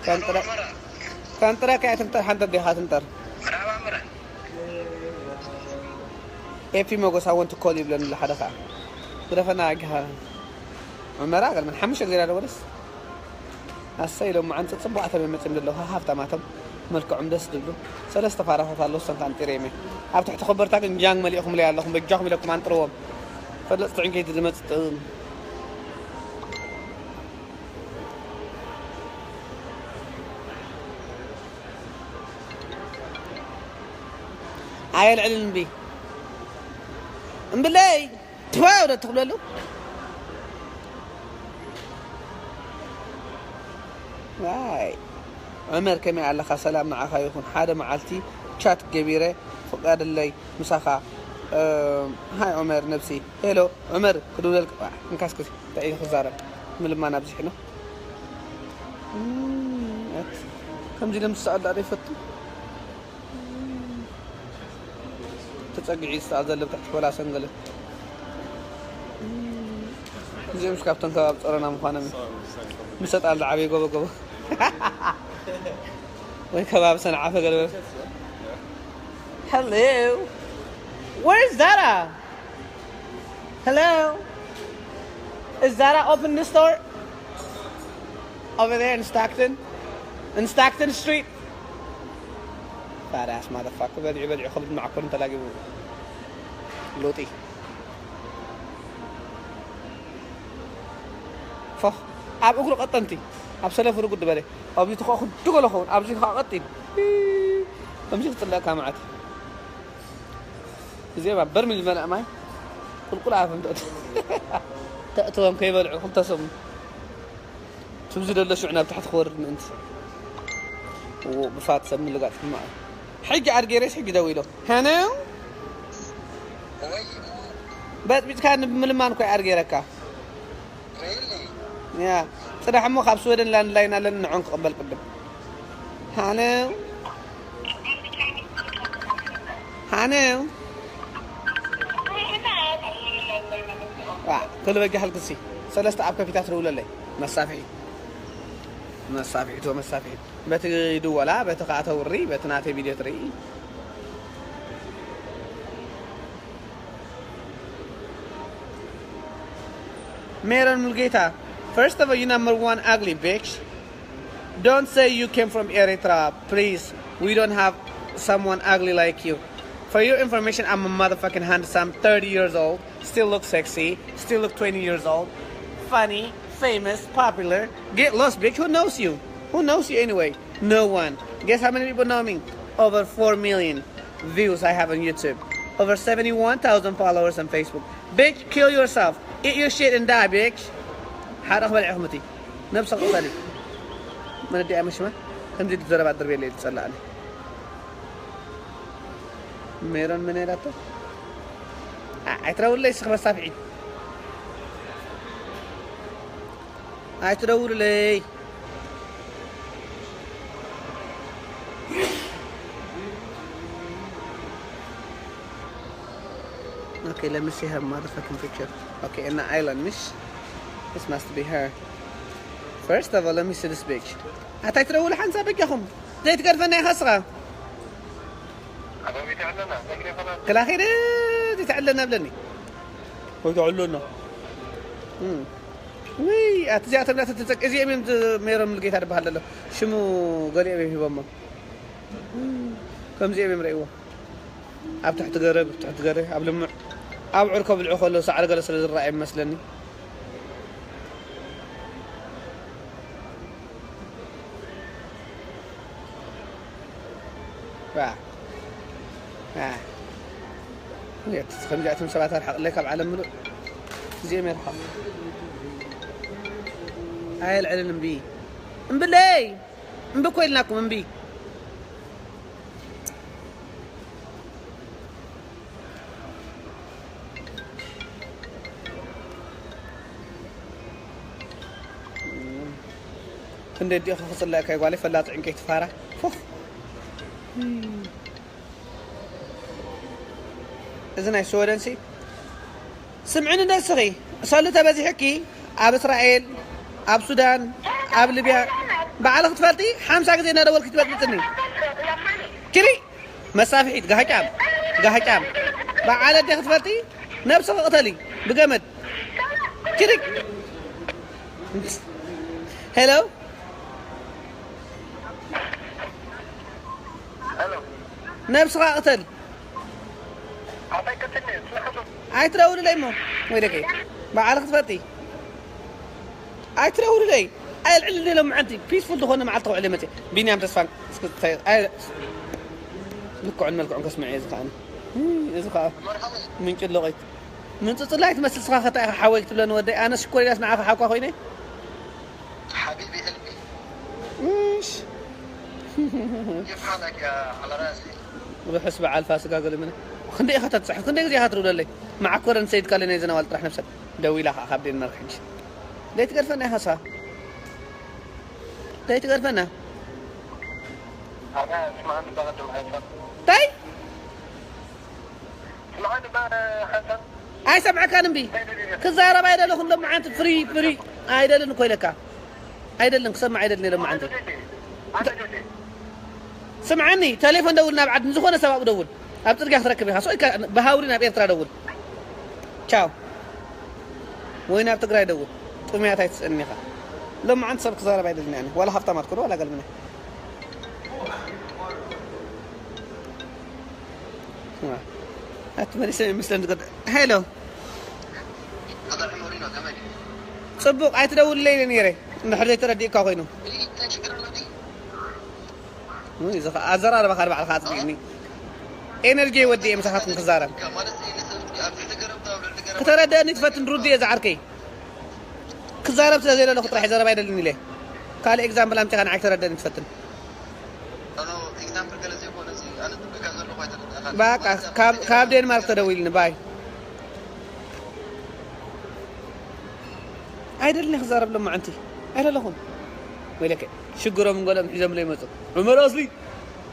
ከንጥረ-፣ ከንጥረካ እያ ትንጠር፣ ሓንቲ ኣዴኻ ትንጠር። ኤፊ መጎስ ኣወንቲ ኮል ይብለኒ ኣሎ ሓደ ኸዓ። ግደፈና ኣጊኻ። ዑመራ ገርመን ሓሙሽተ ግዜ ዳ ደወለስ? ኣሰይ፣ ሎማዓንቲ ጽቡቓት እዮም መጺኦም ዘለዉ፣ ሃብታማቶም፣ መልክዖም ደስ ዝብሉ። ሰለስተ ፋራታት ኣለዉ፣ እሶም ከኣ ኣንጢረዮም እየ። ኣብ ትሕቲ ኮበርታ ግን ጃንግ መሊእኹምለይ ኣለኹም፣ በጃኹም ኢለኩም ኣንጥርዎም። ፈለጥቲ ዕንከይቲ ዝመጽእ ጥም። ኣየልዕልን እምቢ። እምብለይ! ትፋ ወደ ትኽብለሉ? ዋይ። ዑመር ከመይ ኣለኻ? ሰላም ንዓኻ ይኹን። ሓደ መዓልቲ ቻት ገቢረ ፍቓደለይ ምሳኻ። እም፣ ሃይ ዑመር ነብሲ። ሄሎ ዑመር ክድውለልካ። ዋ፣ እንካስክሲ እንታይ ኢሉ ክዛረብ? ምልማን ኣብዚሕና። እም፣ ኣት-፣ ከምዚ ኢሎም ዝሰኣሉ ዶ ይፈቱ? ተጸጊዑ ይስኣል ዘሎ ብታሕቲ ፖላሰን ገለ። እዚኦም ካብቶም ከባቢ ጸሮና ምዃኖም እዩ። ምሰጥ ኣሎ ዓብዪ ጎቦ ጎቦ። ወይ ከባቢ ሰንዓፈ ገለ በል። Hello. Where is Zara? Hello. Is Zara open the store? Over there in Stockton? In Stockton Street? Fat ass motherfucker. በሊዑ በሊዑ ከብዱ ማዕኮር እንተላጊቡ ሎጢ። ፎኽ። ኣብ እግሩ ቀጠንቲ። ኣብ ሰለፉ ርጉድ በለ። ኣብዚ ተኸ ክዱ ገለ ኸውን። ኣብዚ ከኣ ቀጢን። ከምዚ ክጽለእካ መዓት። እዚኦም ኣብ በርሚል ዝመልኣ ማይ ቁልቁል ኣፎም ተእት-፣ ተእትዎም ከይበልዑ ክልተ ሰሙን። ትብዚ ደሎ ሽዑ ናብ ታሕቲ ክወርድ ምእንቲ። እዎ፣ ብፋት ሰብ ምልጋጥ ሕማቕ እዩ። ሕጂ ኣድጌሬስ ሕጂ ደው ኢሎ። ሃነው? በጥቢጥካ ንምልማን እኮ ኣድጌረካ። ያ፣ ጽናሕ እሞ ካብ ስወደን ላንድላይን ኣለኒ ንዖን ክቕበል ቅድም። ሃነው? ሃነው? ዋ፣ ክልበጃ ሃልክሲ። ሰለስተ ኣብ ከፊታት ደውለለይ። መሳፍሒ። መሳፍሒቶ መሳፍሒ። በቲ ይድወላ፣ በቲ ከኣ ተውሪ፣ በቲ ናተይ ቪድዮ ትርኢ። ሜሮን ሙልጌታ፣ first of all, you number one ugly bitch. Don't say you came from Eritrea, please. We don't have someone ugly like you. For your information, I'm a motherfucking handsome, thirty years old, still look sexy, still look twenty years old, funny, famous, popular. Get lost, bitch. Who knows you? Who knows you anyway? No one. Guess how many people know me? Over four million views I have on YouTube. Over seventy-one thousand followers on Facebook. Bitch, kill yourself. Eat your shit and die, bitch. ሓደ ክበልዕ ክምቲ ነብሰ ቅተሊ። መነዲ ኣመሽማ ከምዚ ዘረባ ድርቤለ ይጸላእኒ። ሜሮን መን ኢላቶ? ኣ-፣ ኣይትደውልለይ እስኺ መሳፍዒ። ኣይትደውልለይ። Okay, let me see her motherfucking picture. Okay, in the island, miss. This must be her. First of all, let me see this bitch. ኣታይ ትደውል ሓንሳ በጃኹም። ዘይትገድፈና ኢኻ እስኻ። ክላኺ ደ ዘይትዕለና ብለኒ። ወይ ትዕለና። እም። ውይ፣ ኣቲ እዚኣቶም ናተ ተጸቅ-፣ እዚኦም እዮም ዝ-፣ ሜሮን ሙሉጌታ ዝበሃል ዘሎ። ሽሙ ገሊኦም እዮም ሂቦሞ። እም። ከምዚኦም እዮም ረእይዎ። ኣብ ትሕቲ ገረብ፣ ኣብ ትሕቲ ገረብ፣ ኣብ ልሙዕ፣ ኣብ ዕርኮ ብልዑ ከሎ ሳዕሪ ገለ ስለ ዝረኣየ መስለኒ። ዋ። ዋ። የት፣ ከምዚኣቶም ሰባት ኣርሓቕለይ ካብ ዓለም ምሉእ። እዚኦም የርሓቕ። ኣየልዕልን እምቢ። እምብለይ! እምቢ እኮ ኢልናኩም፣ እምቢ። ክንደይ ዲኻ ክጽለእካ ጓለይ ፈላጥ ዕንቀይቲ ፋራ። ፎኽ። እዚ ናይ ስወደንሲ ስምዕኒ ንስኺ ሰሉ ተበዚሕኪ ኣብ እስራኤል፣ ኣብ ሱዳን፣ ኣብ ሊብያ ባዕልኺ ትፈልጢ ሓምሳ ግዜ እናደወልኪ ትበጥብጥኒ። ኪዲ መሳፍሒት ጋህጫም ጋህጫም በዓል ኣዴ ክትፈልጢ ነብስኺ ቅተሊ ብገመድ ኪዲ። ሄሎ ነብስኻ ቅተል። ኣይትደውልለይ እሞ ወይ ደቀይ በዓል ክትፈጢ ኣይትደውልለይ። ኣየልዕል ሎም መዓንቲ ፒስፉል ዝኾነ መዓልቲ ክውዕል መጽ ቢንያም ተስፋን ልክዑን መልክዑን ከስምዕ እየ ዝኸኣኒ። እዚ ከዓ ምንጭ ሎቐይት ምንጽጽላይ ትመስል ስኻ ከታ ኢኻ ሓወይ ክትብለኒ ወደይ ኣነ ሽኮር ኢላስ ንዓኻ ሓኳ ኮይነ ሓቢቢ እልሚ እሽ ይፍሓለክ ያ ዓለ ራሲ ርሑስ በዓል ፋሲካ ገለ ምነ ክንደይ ኢኻ ተትጽሕፍ ክንደይ ግዜ ኢኻ ትርብለለይ መዓኮረን ሰይድካ ለነ ዘነዋል ጥራሕ ነብሰት ደዊላ ከዓ ካብ ዴንማርክ ሕጂ ዘይትገድፈና ኢኻ ሳ ዘይትገድፈና ኣነ ስማዕኒ በቐደም ሓንሳብ እንታይ ስማዕኒ በቐደም ሓንሳብ ኣይሰምዐካን እምቢ ክዛረብ ኣይደለኹን ሎምዓንቲ ፍሪ ፍሪ ኣይደልን እኮ ኢለካ ኣይደልን ክሰምዕ ኣይደልን ኢሎም መዓንቲ ስምዓኒ ተሌፎን ደውል ናብ ዓዲ ንዝኾነ ሰብ ኣብኡ ደውል ኣብ ፅርግያ ክትረክብ ኢኻ ስቕ ኢልካ ብሃውሪ ናብ ኤርትራ ደውል ቻው ወይ ናብ ትግራይ ደውል ጥሙያት ኣይትስእኒ ኢኻ ሎምዓንቲ ሰብ ክዛረብ ኣይደልን እየ ዋላ ሃብታም ኣትኮኑ ዋላ ገልምነ ኣቲ መሊሰ ይመስለን ዝገድ ሄሎ ጽቡቕ ኣይትደውልለይ ኢለ ነይረ እንድሕር ዘይተረዲእካ ኮይኑ ኣዘራርባኻ ንባዕልኻ ኣጽቢቕኒ ኤነርጂ ወዲ እየ ምሳኻትኩም ክዛረብ ክተረደእኒ ትፈትን ሩድ እየ ዝዓርከይ ክዛረብ ስለ ዘይደለኹ ጥራሕ ዘረባ ኣይደልን ኢለ ካልእ ኤግዛምፕል ኣምፂኻ ንዓይ ክተረደእኒ ትፈትን ባቃ ካብ ዴንማርክ ተደዊልኒ ባይ ኣይደልን ክዛረብ ሎማዓንቲ ኣይደለኹም ወይለከ ሽግሮም እንገሎም ሒዞም ለይመፁ ዑመር ኣስሊ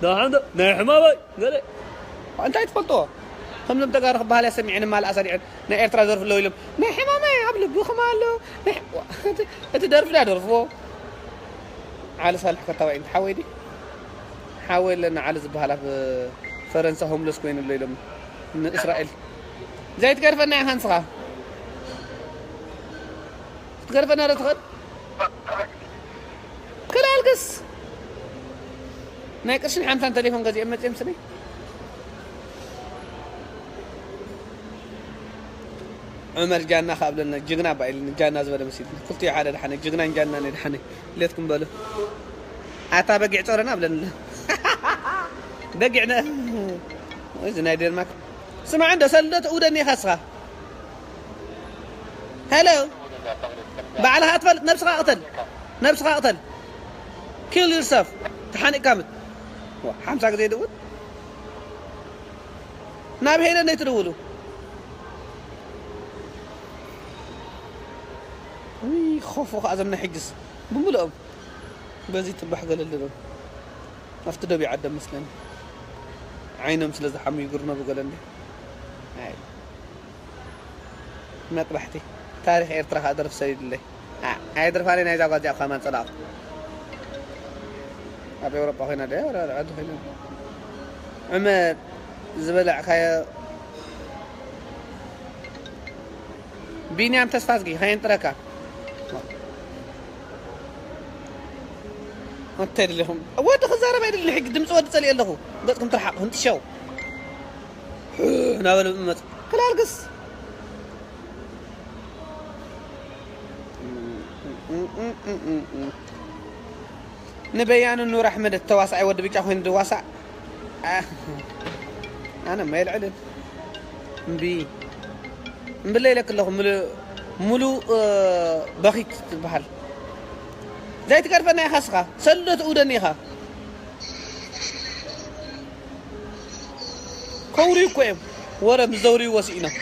ናይ ሓምዶ ናይ ሕማማይ ገለ እንታይ ትፈልጥዎ ከምዞም ተጋሩ ክበሃል እያ ሰሚዐን ማልኣ ሰሪዐን ናይ ኤርትራ ዘርፊ ኣለዉ ኢሎም ናይ ሕማማይ ኣብ ልብኹም ኣሎ እቲ ደርፊ ዳ ደርፍዎ ዓሊ ሳልሕ ከተባይ ሓወይ ዲ ሓወይ ኣለና ዓሊ ዝበሃል ኣብ ፈረንሳ ሆምለስ ኮይኑ ኣሎ ኢሎም ንእስራኤል ዘይትገርፈና ኢኻ ንስኻ ክትገርፈና ዶ ትኽእል ክላልግስ ናይ ቅርሽን ሓምሳን ተሌፎን ገዚኦም መፅኦም ስኒ ዑመር ጃና ካብ ለና ጅግና ባይል ጃና ዝበለ መሲል ክልቲኡ ሓደ ድሓነ ጅግናን ጃናን ድሓነ ሌትኩም በሉ ኣታ በጊዕ ጾረና ብለኒ በጊዕ እዚ ናይ ዴንማርክ ስማዕ እንዶ ሰልዶ ትእውደኒ ኢኻ ስኻ ሄሎ ባዕልኻ ትፈልጥ ነብስኻ ቅተል ነብስኻ ቅተል kill yourself ተሓኒቅካ ምት ሓምሳ ግዜ ይደውል ናብ ሄለን ኣይትደውሉ። ውይ፣ ክኸፉ ከኣ ዘምና ሕጅስ ብምልኦም በዚ ጽባሕ ገለልሎም። ኣብቲ ደቡብ ዓደም መስለኒ ዓይኖም ስለ ዝሓሙ ይግርነቡ ገለ እንዴ። ኣይ፣ መጥባሕቲ ታሪኽ ኤርትራ ከኣ ደርፊ ሰዲድለይ። ኣ-፣ ኣይ ደርፋለይ ናይዛ ጓል እዚኣ እኳ ማን ጸላእኹ። ኣብ ኤውሮጳ ኮይና ድያ ወላ ኣብ ዓዲ ኮይና? ዕመር ዝበላዕካዮ ቢንያም ተስፋዝጊ ከየንጥረካ። እንታይ ደሊኹም? ወዲ ክዛረብ ኣይደልን። ሕጂ ድምፂ ወዲ ጸሊኤ ኣለኹ። ገጽኩም ትርሓቕ፣ ህንጥሸው። እናበለ ብምመፅ ክላልግስ። ንበያኑ ኑር ኣሕመድ ተዋሳኣይ ወዲ ብጫ ኮይኑ ድዋሳእ። ኣ-፣ ኣነ ማ የልዕልን። እምቢ። እምብለ ኢለክ ኣለኹ። ሙሉ-፣ ሙሉ፣ እ፣ በኺት ትበሃል። ዘይትገድፈና ኢኻ እስኻ። ሰሉ ዶ ትእውደኒ ኢኻ። ከውርዩ እኮ እዮም። ወረ ምስ ዘውርይዎ ስኢኖም።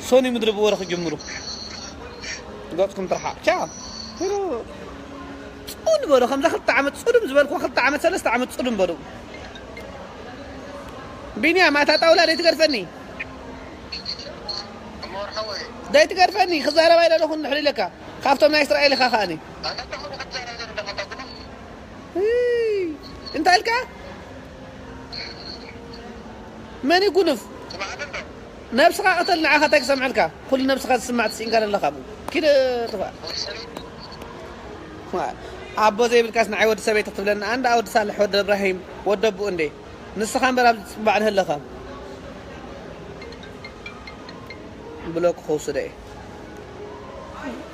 ሶኒ ምድሪ ብወረ ክጅምሩ። ገጽኩም ትርሓቕ። ቻ። ሄሎ። ጽን በሉ። ከምዛ ክልተ ዓመት ጽዱም ዝበልኩ፣ ክልተ ዓመት፣ ሰለስተ ዓመት ጽዱም በሉ። ቢንያም፣ ኣታ ጣውላ ደይትገድፈኒ። ደይትገድፈኒ፣ ክዛረብ ኣይደለኹን ድሕሪ ኢለካ። ካብቶም ናይ እስራኤል ኢኻ ከኣኒ። እይ፣ እንታይ ኢልካ? መን ይጉንፍ? ነብስኻ ቅተል፣ ንዓኻ እንታይ ክሰምዐልካ? ኩሉ ነብስኻ ዝስማዕ ትስኢንካ ዘለኻ። ኪድ ጥፋእ። ኣቦ ዘይብልካስ ንዓይ ወዲ ሰበይቲ ክትብለኒ? ኣንዳ ወዲ ሳልሕ፣ ወዲ እብራሂም፣ ወዲ ኣቡኡ እንዴ? ንስኻ እምበር ኣብዚ ጽባዕ ንህለኻ። ብሎክ ክወስዶ እየ።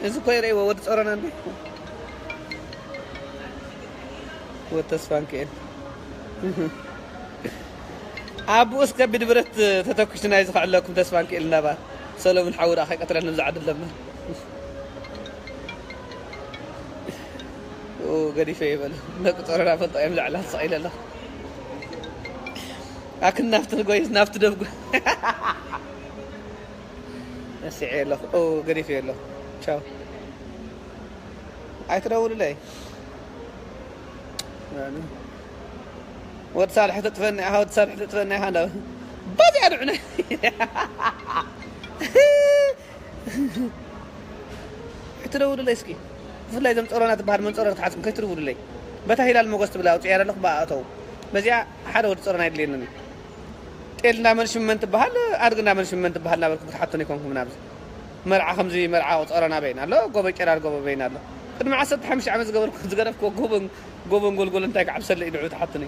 እዚ እኮ ይርእይዎ ወዲ ጾሮና እንዴ? ወዲ ተስፋንክኤል። ኣቡኡስ ከቢድ ብረት ተተኩሱ ናይ ዝኸዕለኩም ተስፋንክኤል እናባ ሰሎሙን ሓው ደኣ ከይቀትለኒ ብዛዕባ ደለማ። ኦ፣ ገዲፈ ይበል። ደቂ ጾሮና ፈልጦ እዮም ላዕላ ትስቕ ኢለ ኣለኹ። ኣክን ናብቲ ንጎይስ ናብቲ ደብጉ። ነሲዐ ኣለኹ። ኦ፣ ገዲፈ ኣለኹ። ቻው። ኣይትደውልለይ። ወዲ ሳልሕ ተጥፈኒ ኢኻ፣ ወዲ ሳልሕ ተጥፈኒ ኢኻ፣ እንዳ በዚኣ ድዑነ። ኣይትደውልለይ እስኪ። ብፍላይ እዞም ጾሮና ትበሃል መንጾሮ ክትሓዝኩም ከይትደውልለይ። በታ ሂላል ሞገስ ትብል ኣውጽእያ ዘለኹ ብኣ ኣተው። በዚኣ ሓደ ወዲ ጾሮና የድልየኒ። ጤል እንዳመን ሽመን ትበሃል፣ ኣድግ እንዳመን ሽመን ትበሃል እናበልኩም ክትሓቱኒ ኣይኮንኩምን ኣብዚ። መርዓ ከምዚ መርዓ ጾሮና በይና ኣሎ፣ ጎበ ቄራር ጎበ በይና ኣሎ። ቅድሚ ዓሰርተ ሓሙሽተ ዓመት ዝገበርኩ-፣ ዝገደፍኩዎ ጎበን፣ ጎበን ጎልጎል እንታይ ክዓብሰለ እዩ ንዑ ትሓቱኒ።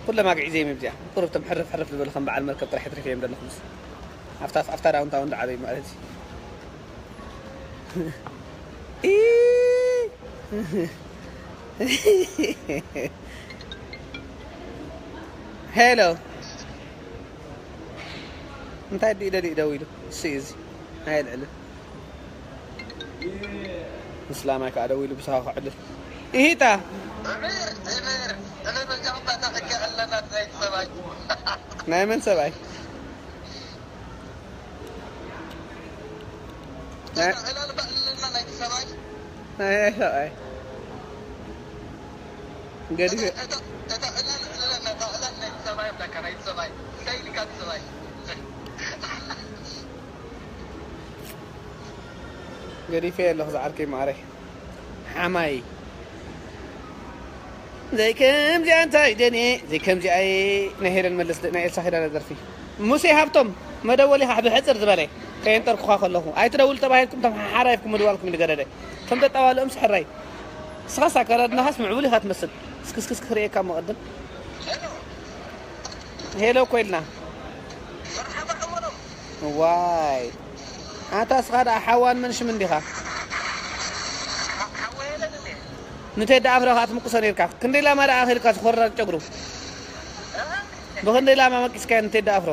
ኩሎም ኣግዒዘ እዮም ኣብዚኣ። ቁሩብ እቶም ሕርፍ ሕርፍ ዝበሉ ከም በዓል መርከብ ጥራሕ የትሪፈ እዮም ዘለኹምስ። ኣብታ፣ ኣብታ ዳውንታውን ደዓበይ ማለት እዩ። ኢ-፣ ሄሎ። እንታይ ድዩ ደሊኡ ደው ኢሉ? እሱ እዩ እዚ። ኣየልዕልን። ምስላማይ ከዓ ደው ኢሉ ብሳኻ ክዕልል። ኢሂታ። ናይ መን ሰብኣይ? ናይ፣ ናይ ሰብኣይ። ገዲፈ-፣ ገዲፈ ኣለኹ ዝዓርከይ ማዕረይ። ሓማይ። ዘይከምዚኣ እንታይ ደንየ፣ ዘይከምዚኣ እየ። ናይ ሄለን መለስ ደ-፣ ናይ ኤልሳ ኪዳነ ደርፊ። ሙሴ ሃብቶም፣ መደወሊኻ ብሕጽር ዝበለ፣ ከየንጠርኩኻ ከለኹ። ኣይትደውል ተባሂልኩም፣ እቶም ሓሓራይፍኩም ምድዋልኩም ዝገደደ። ከም ተጣዋልኦም ስሕራይ። ንስኻስ ኣከዳድናኻስ ምዕቡል ኢኻ ትመስል። እስኪ፣ እስኪ፣ እስኪ ክርእየካ እሞ ቅድም። ሄሎ እኮ ኢልና። ዋይ። ኣታ እስኻ ደኣ ሓዋን መንሽምን ዲኻ? ንቴዲ ኣፍሮ ከኣ ትምቅሶ ኔርካ። ክንደይ ላማ ደኣ ኣኺልካ ዝኾራ ጨጉሩ? ብኽንደይ ላማ መቂስካዮ ንቴዲ ኣፍሮ?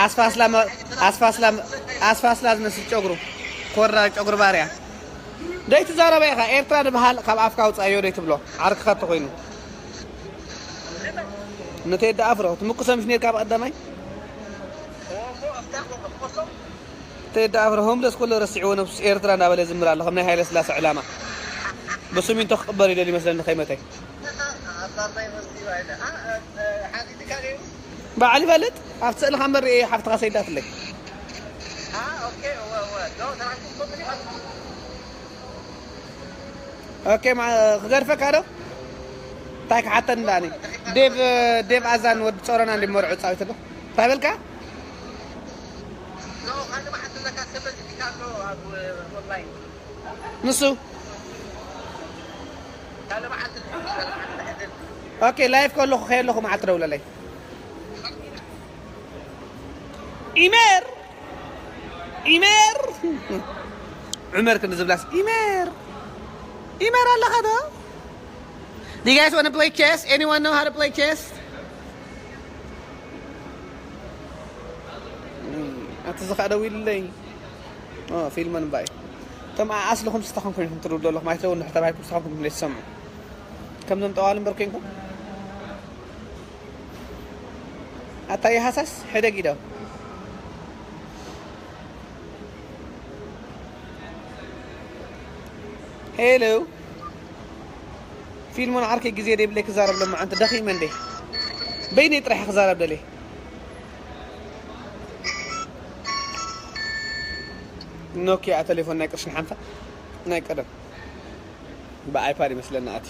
ኣስፋስላ መ-፣ ኣስፋስላ፣ ኣስፋስላ ዝመስል ጨጉሩ። ኮራ ጨጉሪ ባርያ። ደይትዛረባ ኢኻ። ኤርትራ ዝበሃል ካብ ኣፍካ ኣውጻዮ ደይትብሎ። ዓርክኻ ተኾይኑ። ንቴዲ ኣፍሮ ትምክሶ ምሽ ነርካ ብቐዳማይ? ቴዲ ኣፍሮ ሆምለስ ኩሉ ረሲዕዎ ነብሱ ኤርትራ እንዳበለ ዝምር ኣሎ ከም ናይ ሃይለ ስላሴ ዕላማ። ብስሚንቶ ክቕበር ይደል ይመስለኒ ከይመተይ። በዓል ይፈልጥ ኣብቲ ስእልኻ እምበር ርእየ ሓፍትኻ ሰይዳትለይ። ኦኬ፣ ክገድፈካ ዶ? እንታይ ክሓተኒ ዳኒ? ዴቭ ዴቭ ኣዛን ወዲ ጾሮና እንዲ መርዑ ጻዊት ኣሎ። እንታይ በልካ? ንሱ ኦኬ፣ ላይፍ ከለኹ ከየለኹ መዓት ደውለለይ። ኢሜር ኢሜር ዑመር ክንዲ ዝብላስ ኢሜር ኢሜር ኣለኻ ዶ? Do you guys want to play chess? Anyone know how to play chess? ኣቲ ዝኻ ደው ኢለይ። ፊልመን ባይ እቶም ኣስልኹም ስታኹም ኮይንኩም ትርዱ ኣለኹም ኣይትለውን ንሕተባሂኩም ስታኹም ኮይንኩም ለይትሰምዑ። ከምዞም ጠዋል እምበር ኮይንኩም ኣታ የሃሳስ ሕደግ ኢዶ። ሄሎ ፊልሞን ዓርከይ ግዜ ደይብለይ ክዛረብ ለማዓንቲ ደኺመ እንዴ በይነይ ጥራሕ ክዛረብ ደልየ። ኖኪያ ቴሌፎን ናይ ቅርሽን ሓምሳ ናይ ቀደም ብኣይፓድ ይመስለና ኣቲ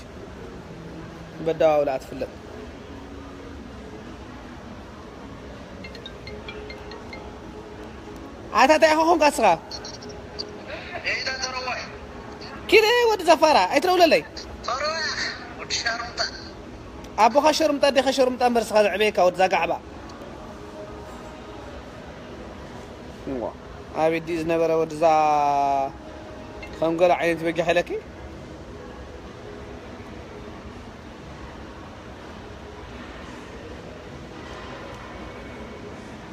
በደዋውላ ትፍለጥ። ኣታ እንታይ ኢኻ ኾንካ እስኻ? ኪደ ወዲ ዘፋራ ኣይትረውለለይ። ኣቦኻ ሸርምጣ ኣዴኻ ሸርምጣ እምበር እስኻ ዘዕበየካ ወዲ ዛጋዕባ። እዋ፣ ኣቤት ድዩ ዝነበረ ወድዛ ከም ገለ ዓይነት በጊዕ ኢለኪ?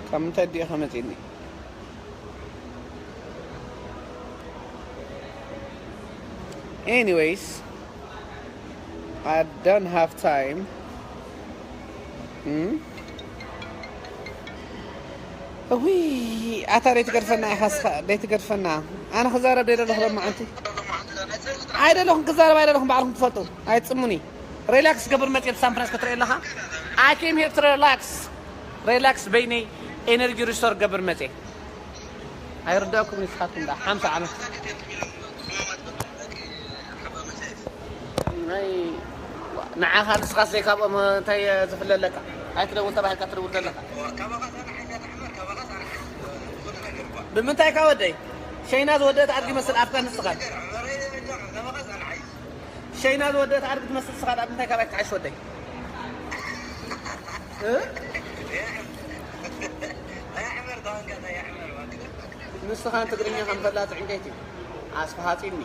ካብ ምንታይ ድዩ ከመጺኒ? Anyways, I don't have time. እም? እውይ፣ ኣታ ደይ ትገድፈና ኢኻ እስኻ፣ ደይ ትገድፈና። ኣነ ክዛረብ ደይ ደለኹ ሎማዓንቲ። ኣይደለኹም ክዛረብ ኣይደለኹም፣ ባዕልኹም ትፈልጡ። ኣይትጽሙኒ። ሪላክስ ገብር መጽየ ሳን ፍራንሲስኮ ትርኢ ኣለኻ? I came here to relax. ሪላክስ በይነይ ኤነርጂ ሪስቶር ገብር መጽየ። ኣይርዳእኩም ንስኻትኩም ደኣ ሓምሳ ዓመት ናይ ንዓኻ ንስኻስ ዘይካብኦም እንታይ ዝፍለ ኣለካ? ኣይትደውል ተባሂልካ ትደውል ዘለኻ። ብምንታይ ካ ወደይ? ሸይና ዝወደአት ኣድጊ መስል ኣፍካ ንስኻ። ሸይና ዝወደአት ኣድጊ ትመስል ንስኻ ደኣ ብምንታይ ካባይ ትሓሽ ወደይ? እ? ንስኻን ትግርኛ ከም ፈላጺ ዕንጨይቲ። ኣስፍሃጺኒ።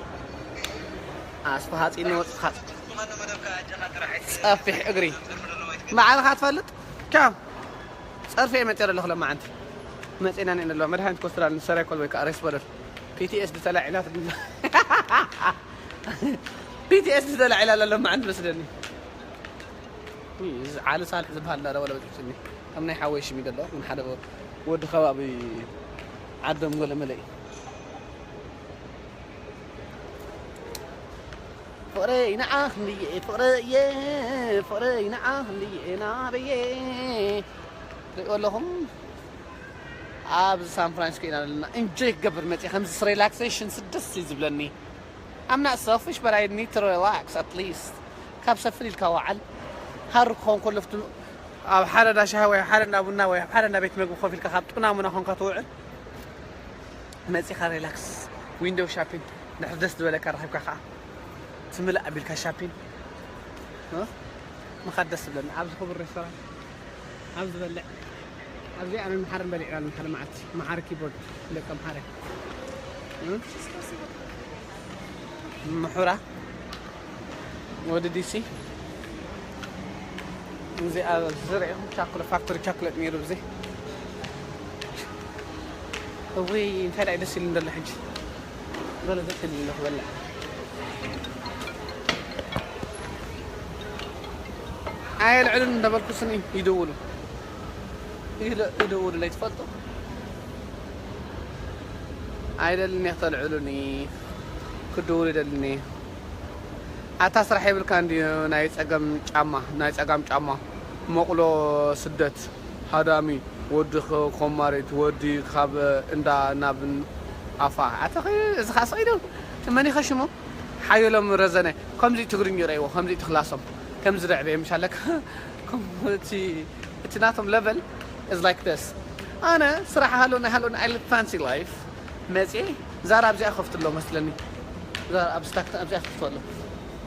ኣስፍሃጺኒ ወጽኻ። ጸፊሕ እግሪ። መዓልኻ ትፈልጥ? ቻው። ጸርፊ እየ መጺአ ዘለኹ ለማዓንቲ። መጺና ንእን ኣለዋ። መድሃኒት ኮስትራል ንሰራይ ኮል ወይ ከዓ ሬስ በደል። ፒ ቲ ኤስ ዲ ተላዒላ ትብላ። ፒ ቲ ኤስ ዲ ተላዒላ ኣላ ለማዓንቲ መስለኒ። እዚ ዓሊ ሳልሕ ዝበሃል እንዳደወለ በፂሑኒ። ከም ናይ ሓወይ ሽም ይደሎ፣ ግን ሓደ ወዲ ከባቢ ዓዶም ገለመለ እዩ። ፍቕረይ ንዓኽ እንድየ፣ ፍቕረየ፣ ፍቕረይ ንዓኽ እንድየ፣ ናበየ። ትሪእዎ ኣለኹም? ኣብዚ ሳን ፍራንሲስኮ ኢና ዘለና። ኢንጆይ ክገብር መፅየ። ከምዚ ሪላክሴሽን ደስ እዩ ዝብለኒ። I'm not selfish, but I need to relax at least. ካብ ሰፍል ኢልካ ወዓል። ሃሩ ክኸውን ከሎ ፍትኑ ኣብ ሓደ እንዳ ሻሂ ወይ ኣብ ሓደ እንዳ ቡና ወይ ኣብ ሓደ እንዳ ቤት መግቢ ኮፍ ኢልካ ካብ ጡና ሙና ኾንካ ትውዕል። መጺኻ ሪላክስ፣ ዊንዶው ሻፒን፣ ድሕሪ ደስ ዝበለካ ረኺብካ ከዓ ትምልእ ኣቢልካ ሻፒን፣ እ? ምኻድ ደስ ዝብለኒ። ኣብዚ ክቡር ሬስቶራንት፣ ኣብ ዝበልዕ፣ ኣብዚ ኣነ መሓርን በሊዕና ሓደ መዓልቲ፣ መሓሪ ኪቦርድ፣ ደቂ ኣምሓረ። እ? ምሑራ። ወዲ ዲሲ እዚኣ ዝርኢኹም ቻኮሌት ፋክቶሪ ቻኮሌት ነይሩ። እዚ እውይ እንታይ ደኣ ደስ ኢሉ እንደሎ ሕጂ። በለ ደስ ኢሉ እንደሎ ክበልዕ። ኣየልዕሉን እንዳበልኩ ስኒ ይደውሉ። ይለ-፣ ይደውሉ ለይትፈልጡ። ኣይደልን እየ ክተልዕሉኒ። ክድውሉ ይደልን እየ። ኣታ ስራሕ የብልካ እንድዩ ናይ ጸገም ጫማ፣ ናይ ጸጋም ጫማ። መቑሎ ስደት፣ ሃዳሚ፣ ወዲ ኸ-፣ ኮማሪት፣ ወዲ ካብ እንዳ ናብ ኣፋ። ኣታ ኸ-፣ እዚ ኸኣ ስቕ ኢሉ። መን ኢኸ ሽሙ? ሓየሎም ረዘነ። ከምዚ ትግርኛ ረእይዎ፣ ከምዚ ትኽላሶም። ከምዚ ደዕበ ምሻለካ። ከም እቲ፣ እቲ ናቶም ለቨል is like this። ኣነ ስራሕ ሃሎኒ፣ ሃሎኒ፣ I live fancy life። መጽየ ዛራ ኣብዚኣ ከፍትሎ መስለኒ። ዛራ ኣብ ስታክ ኣብዚኣ ከፍትሎ።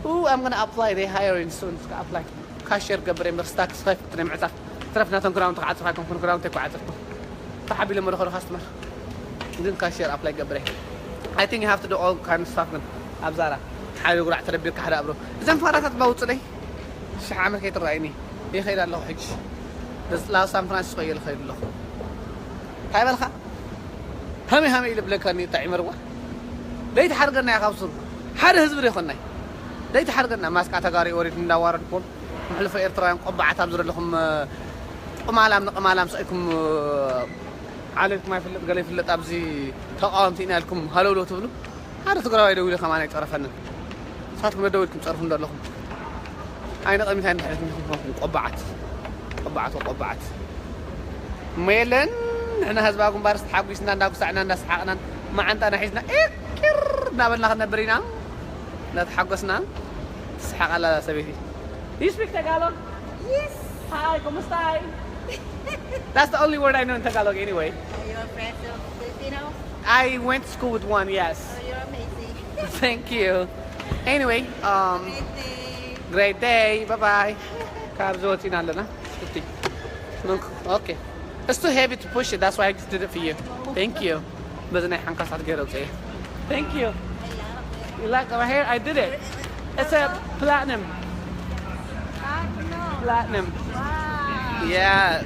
Ooh, I'm gonna apply. They hiring soon. Ska apply. ካሽየር ገብረ እምበር ስታክ ስፋይ ፍትነ ምዕጻፍ። ትረፍ ናቶም ክራውን ተዓጽፋ ከም ክራውን ተቋዓጽፍኩ። ተሓቢለ መለኸዶ ካስተመር። ግን ካሽየር ኣፕላይ ገብረ። I think you have to do all kind of stuff ግን ኣብ ዛራ ሓደ ጉራዕ ተደቢርካ ሓደ ኣብሮ። እዘን ፋራታት ባውጽለይ። ሽሕ ዓመት ከይትረኣይኒ። ይኸይድ ኣለኹ ሕጂ። ላስ ሳን ፍራንሲስኮ እየ ልኸይድ ኣለኹ። እንታይ በልካ? ሃመይ ሃመይ ኢለ ብለካኒ ጠዒመርዋ። ደይትሓርገና እያ ካብ ሱር። ሓደ ህዝቢ ደይኮናይ። ደይትሓርገና። ማስቃ ተጋሪ ወሪድ እንዳዋረድኩም። መሕልፎ ኤርትራውያን ቆባዓት ኣብ ዝረለኹም፣ እ፣ ቅማላም ንቅማላም ሰኢኩም፣ እ፣ ዓሌትኩም ኣይፍለጥ ገለ ይፍለጥ ኣብዚ ተቃወምቲ ኢና ኢልኩም ሃለውለው ትብሉ። ሓደ ትግራዋይ ደዊሉ ከማን ኣይጸረፈንን። ንሳትኩም ደደው ኢልኩም ትጸርፉ እንደለኹም። ኣይነ ቅድሚት ኣይነ ድሕሪት እንዲኹም ኮንኩም ቆባዓት። ቆባዓት ወቆባዓት። እሞ የለን፣ ንሕና ህዝባዊ ግንባርስ ተሓጒስና እንዳጉሳዕና እንዳሰሓቕናን መዓንጣና ሒዝና ኤኪር እናበልና ክንነብር ኢና። እናተሓጎስና ትስሓቕ ኣላ እዛ ሰበይቲ። You speak Tagalog? Yes. Hi, kumusta? That's the only word I know in Tagalog anyway. Are you a friend of Filipino? I went to school with one, yes. Oh, you're amazing. Thank you. Anyway, um, Great day. Great day. Bye-bye. ካብዚ ወፂና ኣለና። እስቲ። Okay. It's too heavy to push it. That's why I just did it for you. Thank you. በዚ ናይ ሓንካሳት ገይረ ውፅእ። Thank you. You like my hair? I did it. It's a platinum. Platinum. Wow. Yes.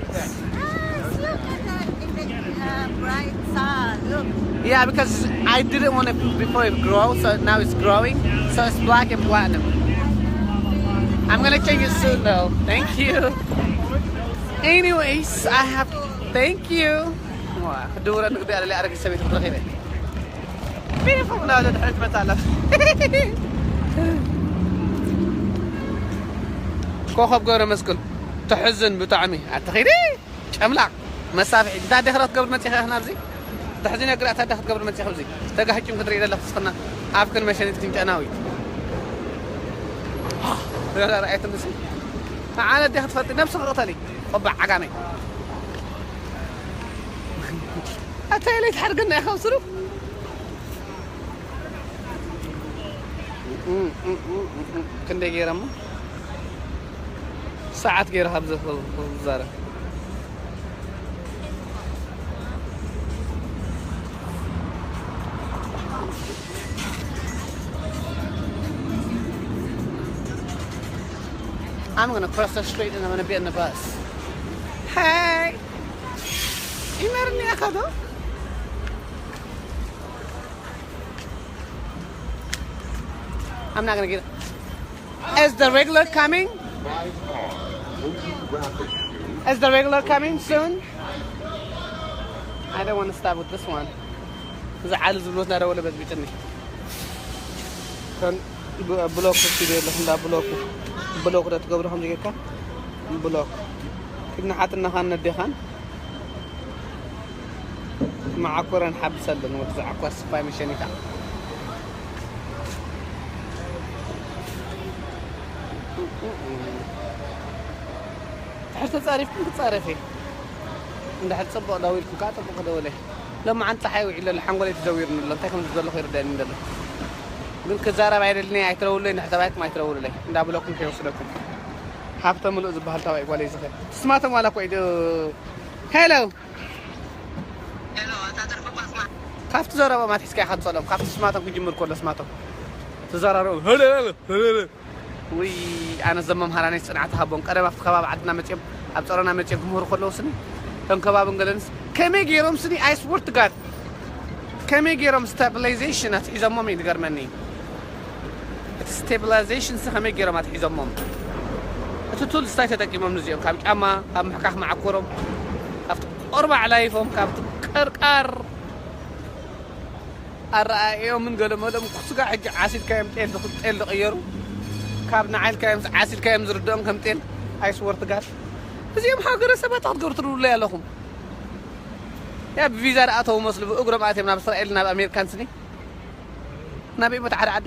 Ah, it's look at the, in the, uh, bright sun. Look. Yeah, because I didn't want it before it grow, so now it's growing. So it's black and platinum. I'm gonna change it soon, though. Thank you. Anyways, I have. Thank you. ዋ፣ ክድውረ ንግዲ ኣለ ኣረጊት ሰበይቲ ክትረኺበ። ቢኒፎም እንዳበለ ድሕሪ ትመጽእ ኣላ። ኮኸብ ገብረ መስቀል፣ ተሕዝን ብጣዕሚ። ኣትኺዲ ጨምላቕ፣ መሳፍሒ። እንታይ ዲኺ ክትገብሪ መጺኺ ኢኺ ናብዚ? ተሕዝን እግሪ፣ እንታይ ዲኺ ክትገብሪ መጺኺ ኣብዚ? ተጋህጭም ክትርኢ ዘለኺ ስኽና። ኣፍክን መሸኒትክን ጨናዊት። ረኣየትኒ ሲ? ንዓነት ዲኺ ትፈልጢ? ነብስኺ ቅተሊ። ቆባዕ ዓጋመይ። ኣታ ኢለይ ትሓርገና ኢኻ ኣብ ስሩ። ክንደይ ገይረ እሞ? ሰዓት ገይረ ካብ ዝዛረብ። I'm gonna cross the street and I'm gonna be on the bus. Hey! ይመርኒ ያኸዶ? I'm not gonna get it. Is the regular coming? Is the regular coming soon? I don't want to stop with this one. እዚ ዓሊ ዝብሎት ናደወለ በዝቢጥኒ። ከን ብ-፣ ብሎክ ወሲዱ የለኹ፣ እንዳ ብሎክ፣ ብሎክ ዶ ትገብሮ ከምዚ ጌርካ? ብሎክ። ኪድና ሓትናኻን ነዴኻን መዓኮረን ሓብሰለን፣ ወዲ ዝዓኮር ስፋይ መሸኒታ። ድሕር ተጻሪፍኩም ክጻረፍ እየ። እንድሕር ጽቡቕ ደዊልኩም ከኣ ጽቡቕ ክደውል እየ። ሎማዓንቲ ጸሓይ ውዒሉ ኣሎ፣ ሓንጎለይ ተዘዊሩኒ ኣሎ። እንታይ ከም ዝደለኹ ይርደኣኒ እንደሎ። ግን ክዛረብ ኣይደልን እየ፣ ኣይትረውለይ፣ ንሕተባይኩም ኣይትረውሉለይ። እንዳበለኩም ከይወስደኩም። ሃብተ ምሉእ ዝበሃል ተባይ ጓለይ ዝኸ። ትስማቶም ዋላ እኮ ኢዱ። ሄሎ። ካብቲ ዘረቦም ኣትሒዝካ ኢኻ ትጸሎም። ካብቲ ስማቶም ክጅምር ከሎ ስማቶም። ትዘራረቦም። ሄሎ፣ ሄሎ፣ ሄሎ፣ ሄሎ። ውይ፣ ኣነ ዘም መምሃራነይ ጽንዓት ሃቦም። ቀደም ኣብቲ ከባቢ ዓድና መጺኦም፣ ኣብ ጸሮና መጺኦም ክምህሩ ከለዉ ስኒ፣ እቶም ከባብን ገለንስ ከመይ ገይሮም ስኒ፣ I swear to God፣ ከመይ ገይሮም ስታቢላይዜሽን ኣትሒዞሞም እዩ ዝገርመኒ። እቲ ስታቢላይዜሽን ሲ ከመይ ገይሮም ኣትሒዞሞም? እቲ ቱልስ እንታይ ተጠቂሞም እዚኦም? ካብ ጫማ፣ ካብ ምሕካኽ መዓኮሮም፣ ካብቲ ቆርባዕ ላይፎም፣ ካብቲ ቀርቃር ኣረኣእዮምን ገለመሎም ክስጋ ሕጂ ዓሲልካዮም ጤል ዝኽ-፣ ጤል ዝቕየሩ፣ ካብ ንዓይልካዮም ዓሲልካዮም ዝርድኦም ከም ጤል። ኣይስወርትጋር እዚኦም ሃገረ ሰባት ክትገብሩ ትድውሉ ኣለኹም። ያ ብቪዛ ደኣ ተው መስሉ ብእግሮም ኣትዮም ናብ እስራኤል ናብ ኣሜሪካን ስኒ ናበይ ቦታ ሓደ ዓዲ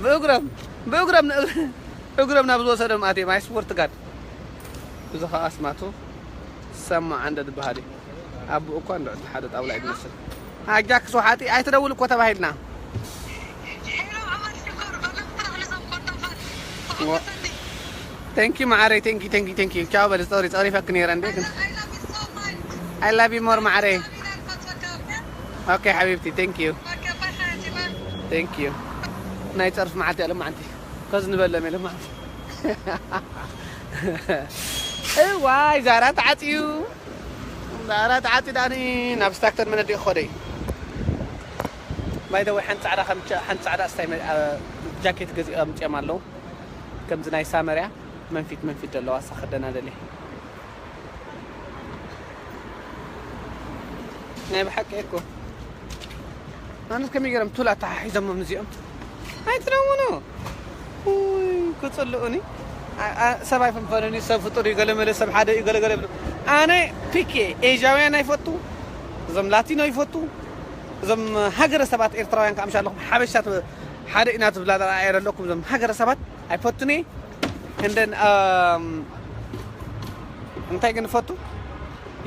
ብእግሮም ብእግሮም ን-፣ እግሮም ናብ ዝወሰዶም ኣትዮም። ኣይ ስወርትጋር እዚ ኸዓ ኣስማቱ ሰማ ዓንደ ዝበሃል እዩ። ኣቦኡ እኳ እንዶ እቲ ሓደ ጣውላ እዩ ዝመስል። ኣጃክስ ወሓጢ ኣይትደውል እኮ ተባሂልና። Thank you ማዓረይ፣ thank you፣ thank you፣ thank you። ቻው በል፣ ጸሪ-፣ ጸሪፈክ ነይረ እንዴ ግን። I love you more ማዓረይ። Okay ሓቢብቲ፣ thank you። Thank you። ናይ ጸርፊ መዓልቲ እያ ሎማዓንቲ። ከዝንበሎም እየ ሎማዓንቲ። እዋይ ዛራ ተዓጽዩ። ዛራ ተዓጽዩ ዳኒ ናብ ስታክተን መነዲ ክኸደይ። By the way ሓንቲ ጻዕዳ ከም ቻ-፣ ሓንቲ ጻዕዳ ስታይ መ-፣ አ-፣ ጃኬት ገዚኦም ኣምጺኦም ኣለዉ። ከምዚ ናይ ሳመርያ መንፊት መንፊት ዘለዋ እሳ ክደና ደልየ። ናይ ብሓቂ እኮ ኣነስ ከመይ ገይሮም ቱል ኣተሓሒዞሞም እዚኦም? ኣይትደውኑ። ውይ፣ ክጽልኡኒ። ኣ-፣ ኣ-፣ ሰብ ኣይፈንፈኑኒ፣ ሰብ ፍጡር እዩ፣ ገለ መለ ሰብ ሓደ እዩ፣ ገለ ገለ ይብሉ። ኣነ ፒኬ ኤዥያውያን ኣይፈቱ፣ እዞም ላቲኖ ይፈቱ፣ እዞም ሃገረ ሰባት ኤርትራውያን ከኣ ምሻ ኣለኹም ሓበሻ ት-፣ ሓደ ኢና ትብላ ረኣየ ዘለኩም፣ እዞም ሃገረ ሰባት ኣይፈቱኒ። And then፣ um፣ እንታይ ግን ፈቱ?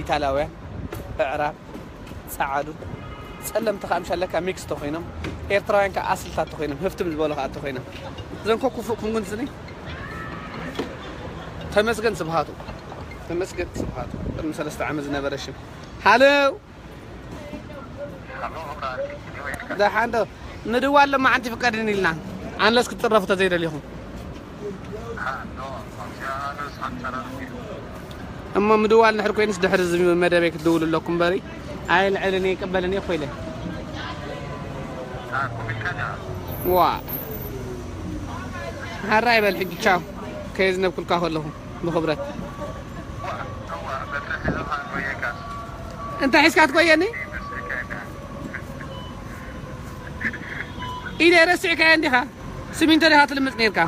ኢታላውያን፣ ኣዕራብ፣ ጸዓዱ፣ ጸለምቲ ከኣ ምሻ ኣለካ ሚክስ ተኾይኖም፣ ኤርትራውያን ከኣ ኣስልታት ተኾይኖም፣ ህፍትም ዝበሉ ከኣ ተኾይኖም። እዞም ኮ ክፉእኩም ግን ስኒ ተመስገን ስብሃቱ፣ ተመስገን ስብሃቱ፣ ቅድሚ ሰለስተ ዓመት ዝነበረ ሽም። ሃሎ። ደሓን ዶ? ምድዋል ሎማዓንቲ ፍቀድን ኢልና። ኣንለስ ክትጽረፉ ተዘይደሊኹም። እሞ ምድዋል ድሕር ኮይኑስ ድሕሪ እዚ መደበይ ክትድውሉ ኣለኩም እምበሪ። ኣይልዕልን እየ፣ ይቅበልን እየ እኮ ኢለ። ዋ። ሃራ ይበል ሕጂ ቻው። ከየዝነብኩልካ ከለኹ ብኽብረት። እንታይ ሒዝካ ትቆየኒ? ኢደ ረሲዕካዮ እንዲኻ? ሲሚንቶ ዲኻ ትልምጽ ኔርካ?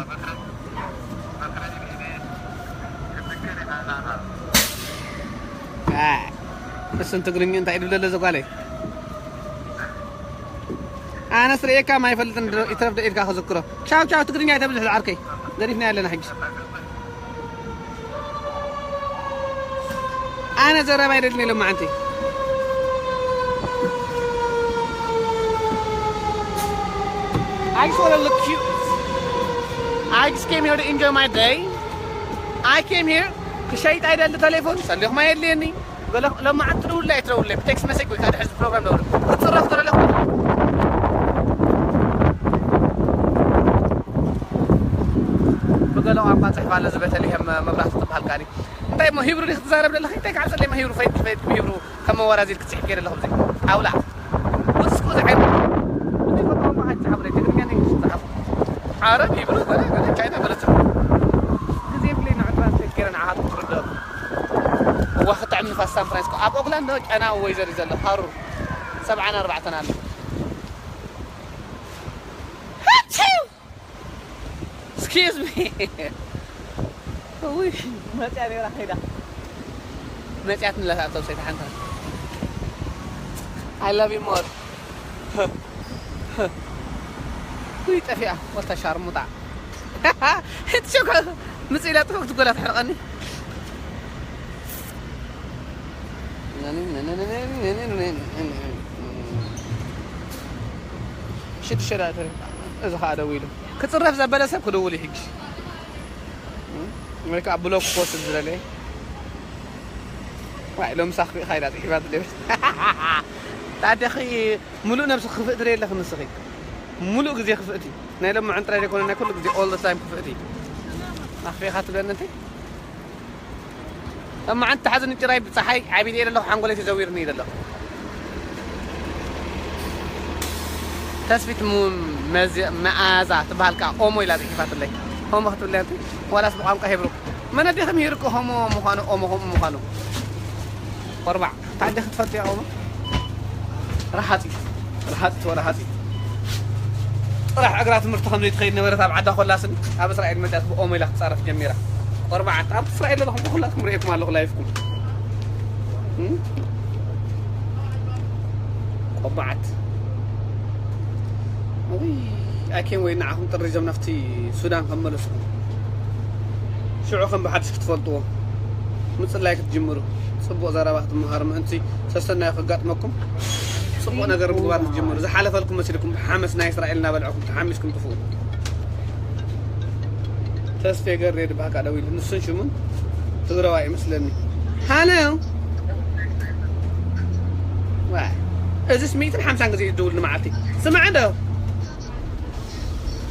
ኣይ፣ እሱን ትግርኛ እንታይ ድብለለ ዘጓለይ? ኣነስ ርእየካ ማይፈልጥን ዶ-፣ ይትረፍ ዶ ኢልካ ክዝክሮ። ቻው ቻው፣ ትግርኛ ኣይተብዝሕ ዝዓርከይ። ገዲፍና ኣለና ሕጂ። ኣነ ዘረባ ኣይደልን ኢሎም መዓንቲ። I just wanna look cute. I just came here to enjoy my day. I came here ክሸይጥ ኣይደሊ ተሌፎን ሰሊኹም ኣየድልየኒ። ገለ ሎማዓንቲ ትደውልለይ ኣይትደውልለይ፣ ብቴክስት መሴጅ ወይ ከዓ ድሕሪ እዚ ፕሮግራም ደውል። ክትፅረፍ ተለኹ ብገለ ቋንቋ ፅሕፍ ኣሎ፣ እዚ ቤተልሔም መብራህቱ ትበሃል ካኒ። እንታይ እሞ ሂብሩ ዲኺ ትዛረብ ዘለኺ? እንታይ ክዓብፀለይ እሞ ሂብሩ ፈይድ ፈይድ ብሂብሩ ከም መወራዚ ኢልክ ፅሒፍ ገይረ ኣለኹ። እዚ ጣውላ ወስኩ ዝዓይነ እንታይ ፈጥሮ ቋንቋ ሓንቲ ሓብረ ትግርኛ ናይ እንግሊዝ ዝሓፍ ዓረብ ሂብሩ ገለ ገለ ቻይና ገለ ትብሉ ግዜ ብለይ ንዕትራንስሌት ገይረ ንዓኻትኩም ትርድኦም። እዋ ክጥዕም ንፋስ ሳን ፍራንሲስኮ። ኣብ ኦክላንድ ዶ ጨና ወይዘር እዩ ዘሎ ሃሩር ሰብዓን ኣርባዕተን ኣሎ። ሃቺው! Excuse me። ውይ፣ መጽያ ነይራ ከይዳ። መጽያትኒ ላታ ኣውቶቡሰይ ተሓንታ። I love you more። ውይ፣ ጠፊኣ ወታ ሻርሙጣ። እቲ ሸኮ ምጽእ ኢላ ጥፈው ክትጎላ ትሕርቐኒ። ሽዱሽተ ደኣ ተሪፋ። እዚ ኸኣ ደዊሉ። ክጽረፍ ዘበለ ሰብ ክድውል እዩ ሕጂ። ወይ ከዓ ብሎክ ክወስድ ዝደለየ። ዋይ፣ ሎምስ ኣኽፊእኻ ኢላ ጽሒፋትለይ። ታዲያኺ ምሉእ ነብሲ ክፍእቲ ዶ የለኽን ንስኺ? ምሉእ ግዜ ክፍእቲ። ናይ ሎምዓንቲ ጥራይ ዘይኮነ ናይ ኩሉ ግዜ all the time ክፍእቲ። ኣኽፊእኻ ትብለኒ እንታይ? ሎምዓንቲ ተሓዝኒ ጭራይ ብጸሓይ ዓቢደ እየ ዘለኹ፣ ሓንጎለይ ተዘዊርኒ እዩ ዘለኹ። ተስፊት ሙ-፣ መዚ-፣ መኣዛ ትበሃል ከኣ ኦሞ ኢላ ጽሒፋትለይ። ሆሞ ክትብለያ እንተ ዋላስ ብቋንቋ ሄብሩ? መን ኣዴኺ ምሂሩኪ ሆሞ ምዃኑ፣ ኦሞ ሆሞ ምዃኑ? ቆርባዕ፣ እንታይ ኣዴኺ ትፈልጥያ ኦሞ? ረሃጺ፣ ረሃጺ ትወ ረሃጺ። ጥራሕ እግራ ትምህርቲ ከም ዘይትኸይድ ነበረት ኣብ ዓዳ ኮላስን ኣብ እስራኤል መጽኣት ብኦሞ ኢላ ክትጻረፍ ጀሚራ። ቆርባዓት፣ ኣብ እስራኤል ዘለኹም ኩላትኩም ርእየኩም ኣለኹ ላይፍኩም። እም? ቆባዓት። ውይ፣ ኣይ ኬን ወይ ንዓኹም ጥሪዞም ናብቲ ሱዳን ከም መለስኩም። ሽዑ ከም ብሓድሽ ክትፈልጥዎ። ምጽላይ ክትጅምሩ። ጽቡቕ ዘረባ ክትመሃሩ ምእንቲ ሰሰናዩ ከጋጥመኩም። ጽቡቕ ነገር ምግባር ክትጅምሩ። ዝሓለፈልኩም መሲልኩም ብሓመስ ናይ እስራኤል እናበልዕኩም ተሓሚስኩም ጥፍኡ። ተስፌ ገሬ ድበሃካ ደው ኢሉ። ንሱን ሽሙን ትግራዋይ ይመስለኒ። ሃሎ። ዋይ። እዚስ ሚእትን ሓምሳን ግዜ ይድውል ንመዓልቲ። ስማዕ እንዶ።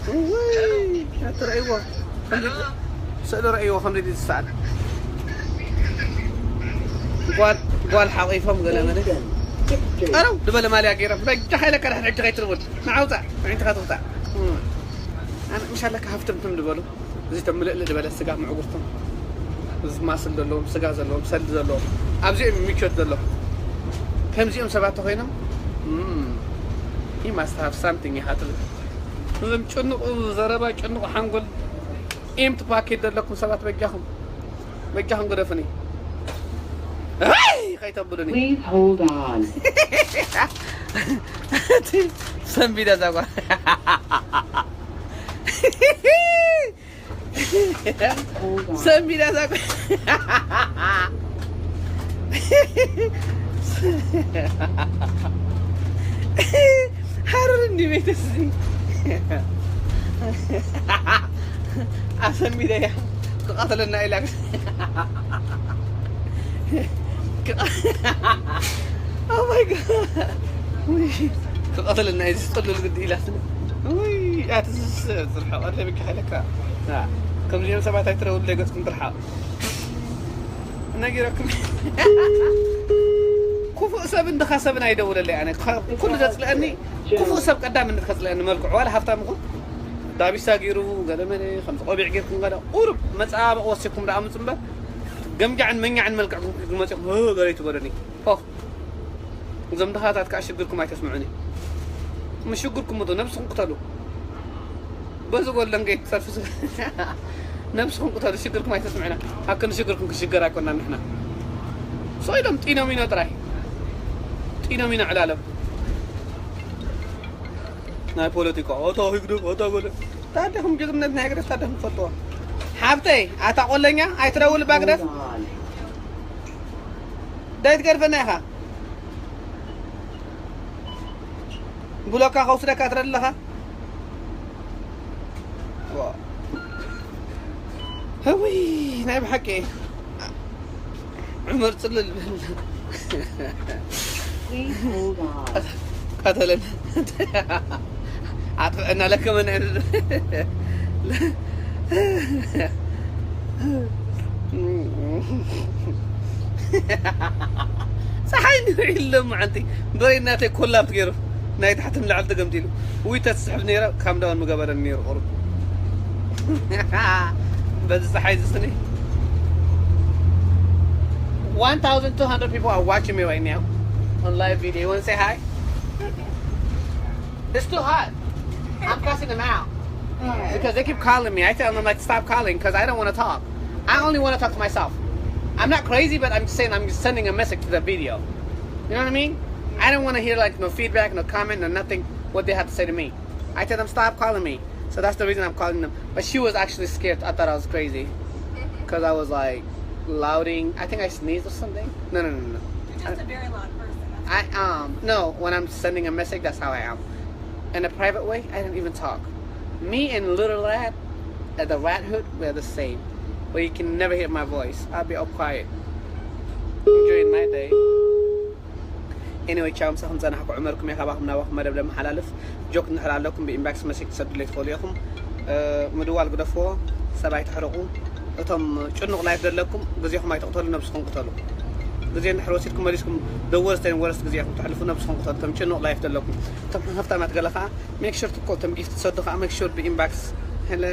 ውይ፣ ኣትረእይዎ። ከምዚ ስእሊ ረእይዎ፣ ከምዚ ድዩ ዝሰኣል? ጓል፣ ጓል ሓቂፎም ገለ መለ። ኣረው፣ ዝበለ ማልያ ገይሮም። በጃኻ ኢለካ ድሕሪ ሕጂ ከይትርውል። ንዓውፃእ፣ ኣዒንትኻ ትውፃእ። እም። ኣነ፣ ምሽ ኣለካ ሃፍትምትም ዝበሉ። እዚ ቶም ምልእልእ ዝበለ ስጋ ምዕጉርቶም። እዚ ማስል ዘለዎም፣ ስጋ ዘለዎም፣ ሰልዲ ዘለዎም። ኣብዚኦም እዩ ምቾት ዘለዎም። ከምዚኦም ሰባት ተኾይኖም፣ እም፣ he must have something ኢኻ ትብል። እዞም ጭኑቕ ዘረባ፣ ጭኑቕ ሓንጎል፣ ኤምቲ ፓኬት ዘለኩም ሰባት በጃኹም፣ በጃኹም ግደፉኒ። ኣይ፣ ከይተብሉኒ። Please hold on. ሰንቢዳ እዛ ጓል። ሰንቢዳ እዛ ጓል። ሃሩር እንዲ ቤተሰብ ኣሰንቢዳ እያ። ክቐትለና ኢላ። Oh my God። ውይ፣ ክቐትለና እዩ ዝጥልል ግዲ ኢላትና። ውይ፣ ኣቲ ዝስ-፣ ዝርሕቕ ኣለ ብቻ ኢለካ። ና፣ ከምዚኦም ሰባት ኣይትረውለይ ገጽኩም ትርሓቕ። ነጊረኩም። ክፉእ ሰብን ድኻ ሰብን ኣይደውለለይ ኣነ። ካብ ኩሉ ዘጽልአኒ ክፉእ ሰብ ቀዳምነት ከጽልአኒ መልክዑ። ዋላ ሃብታም ይኹን ዳቢሳ ገይሩ ገለ መለ ከምዚ ቆቢዕ ገይርኩም ገለ ቁሩብ መጸባበቒ ወሲኹም ደኣ ምጽ እምበር ገምጃዕን መኛዕን መልክዕኩም ሒዝኩም መጺኹም፣ "ህ፣ ገለ ኣይትበሉኒ። ሆ፣ እዞም ድኻታት ከኣ ሽግርኩም ኣይተስምዑኒ። ምስ ሽግርኩም ምጡ፣ ነብስኹም ቅተሉ። በዚ ጎለንገይ ትጸርፉ ስ-፣ ነብስኹም ቅተሉ፣ ሽግርኩም ኣይተስምዑና። ኣብ ክንዲ ሽግርኩም ክሽገር ኣይኮናን ንሕና። ሶ ኢሎም ጢኖሚኖ ጥራይ። ጢኖሚኖ ዕላለም። ናይ ፖለቲካ፣ ኦታ ህግደፍ፣ ኦታ ገለ። ታዲኹም ጅግነት ናይ ህግደፍ ታዲኹም ትፈልጥዎ። ሓብተይ፣ ኣታ ቆለኛ፣ ኣይትደውል ባግደፍ። ዳይት ገርፈና ኢኻ። ብሎካ ከውስደካ ትረድለኻ። ዋ። ህውይ፣ ናይ ብሓቂ። ዑመር ጽልል በል። Please hold on. ቀተለን። ኣጥፍዕና ለከመን። ጸሓይ ንውዒሉ ሎማዓንቲ። ብሬን ናተይ ኮላፕ ገይሩ። ናይ ታሕቲ ንላዕሊ ተገምጢሉ። ውይ፣ ተትስሕብ ነይራ፣ ካም ዳውን ምገበረኒ ነይሩ ቁሩብ። በዚ ጸሓይ እዚ ስኒ። One thousand two hundred people are watching me right now on live video. You wanna say hi? It's too hot. I'm cussing them out. Because they keep calling me. I tell them, like, "Stop calling," 'cause I don't wanna talk. I only wanna talk to myself. I'm not crazy, but I'm just saying I'm just sending a message to the video. You know what I mean? I don't wanna hear, like, no feedback, no comment, no nothing, what they have to say to me. I tell them, "Stop calling me." So that's the reason I'm calling them. But she was actually scared. I thought I was crazy. 'Cause I was, like, louding. I think I sneezed or something. No, no, no, no. You're just a very loud person. That's I, um, no, when I'm sending a message, that's how I am. In a private way, I don't even talk. Me and Little Rat at the Rat Hood, we're the same. But you can never hear my voice. I'll be all quiet. Enjoying my day. Anyway, ቻው፣ ምሳኹም ጸናሕኩ። ዑመርኩም እየ፣ ካባኹም ናባኹም መደብ ለመሓላልፍ። ጆክ እንድሕር ኣለኩም ብኢንባክስ መሴጅ ትሰዱለይ ትኽእሉ ኢኹም። እ፣ ምድዋል ግደፍዎ፣ ሰብ ኣይትሕርቑ። እቶም ጭኑቕ ላይፍ ዘለኩም ግዜኹም ኣይትቕተሉ፣ ነብስኹም ቅተሉ። ግዜ እንድሕር ወሲድኩም መሊስኩም the worst and worst ግዜ ኢኹም ተሕልፉ፣ ነብስኹም ቅተሉ። እቶም ጭኑቕ ላይፍ ዘለኩም፣ እቶም ሃፍታማት ገለ ኸዓ ሜክ ሹር ትኮ-፣ እቶም ጊፍት ትሰዱ ኸዓ ሜክ ሹር ብኢንባክስ። ሄሎ።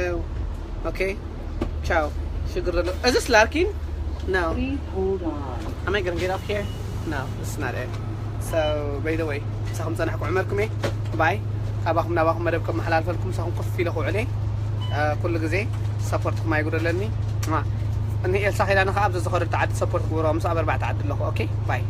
Okay. Ciao. ሽግር ዘሎ እዚ ስላርኪን? No. Please hold on. Am I gonna get off here? No, it's not it. So, by the way, ምሳኹም ጸናሕኩ ዕመርኩም እየ። ባይ። ካባኹም ናባኹም መደብ ከመሓላልፈልኩም ምሳኹም ኮፍ ኢለ ክውዕል እየ። ኩሉ ግዜ ሰፖርትኩም ኣይጉደለኒ። እኒ ኤልሳ ኪዳነ ከዓ ኣብዚ ዝኸዱ ዓዲ ሰፖርት ግብሮ ምስ ኣብ ኣርባዕተ ዓዲ ኣለኹ። ኦኬ ባይ።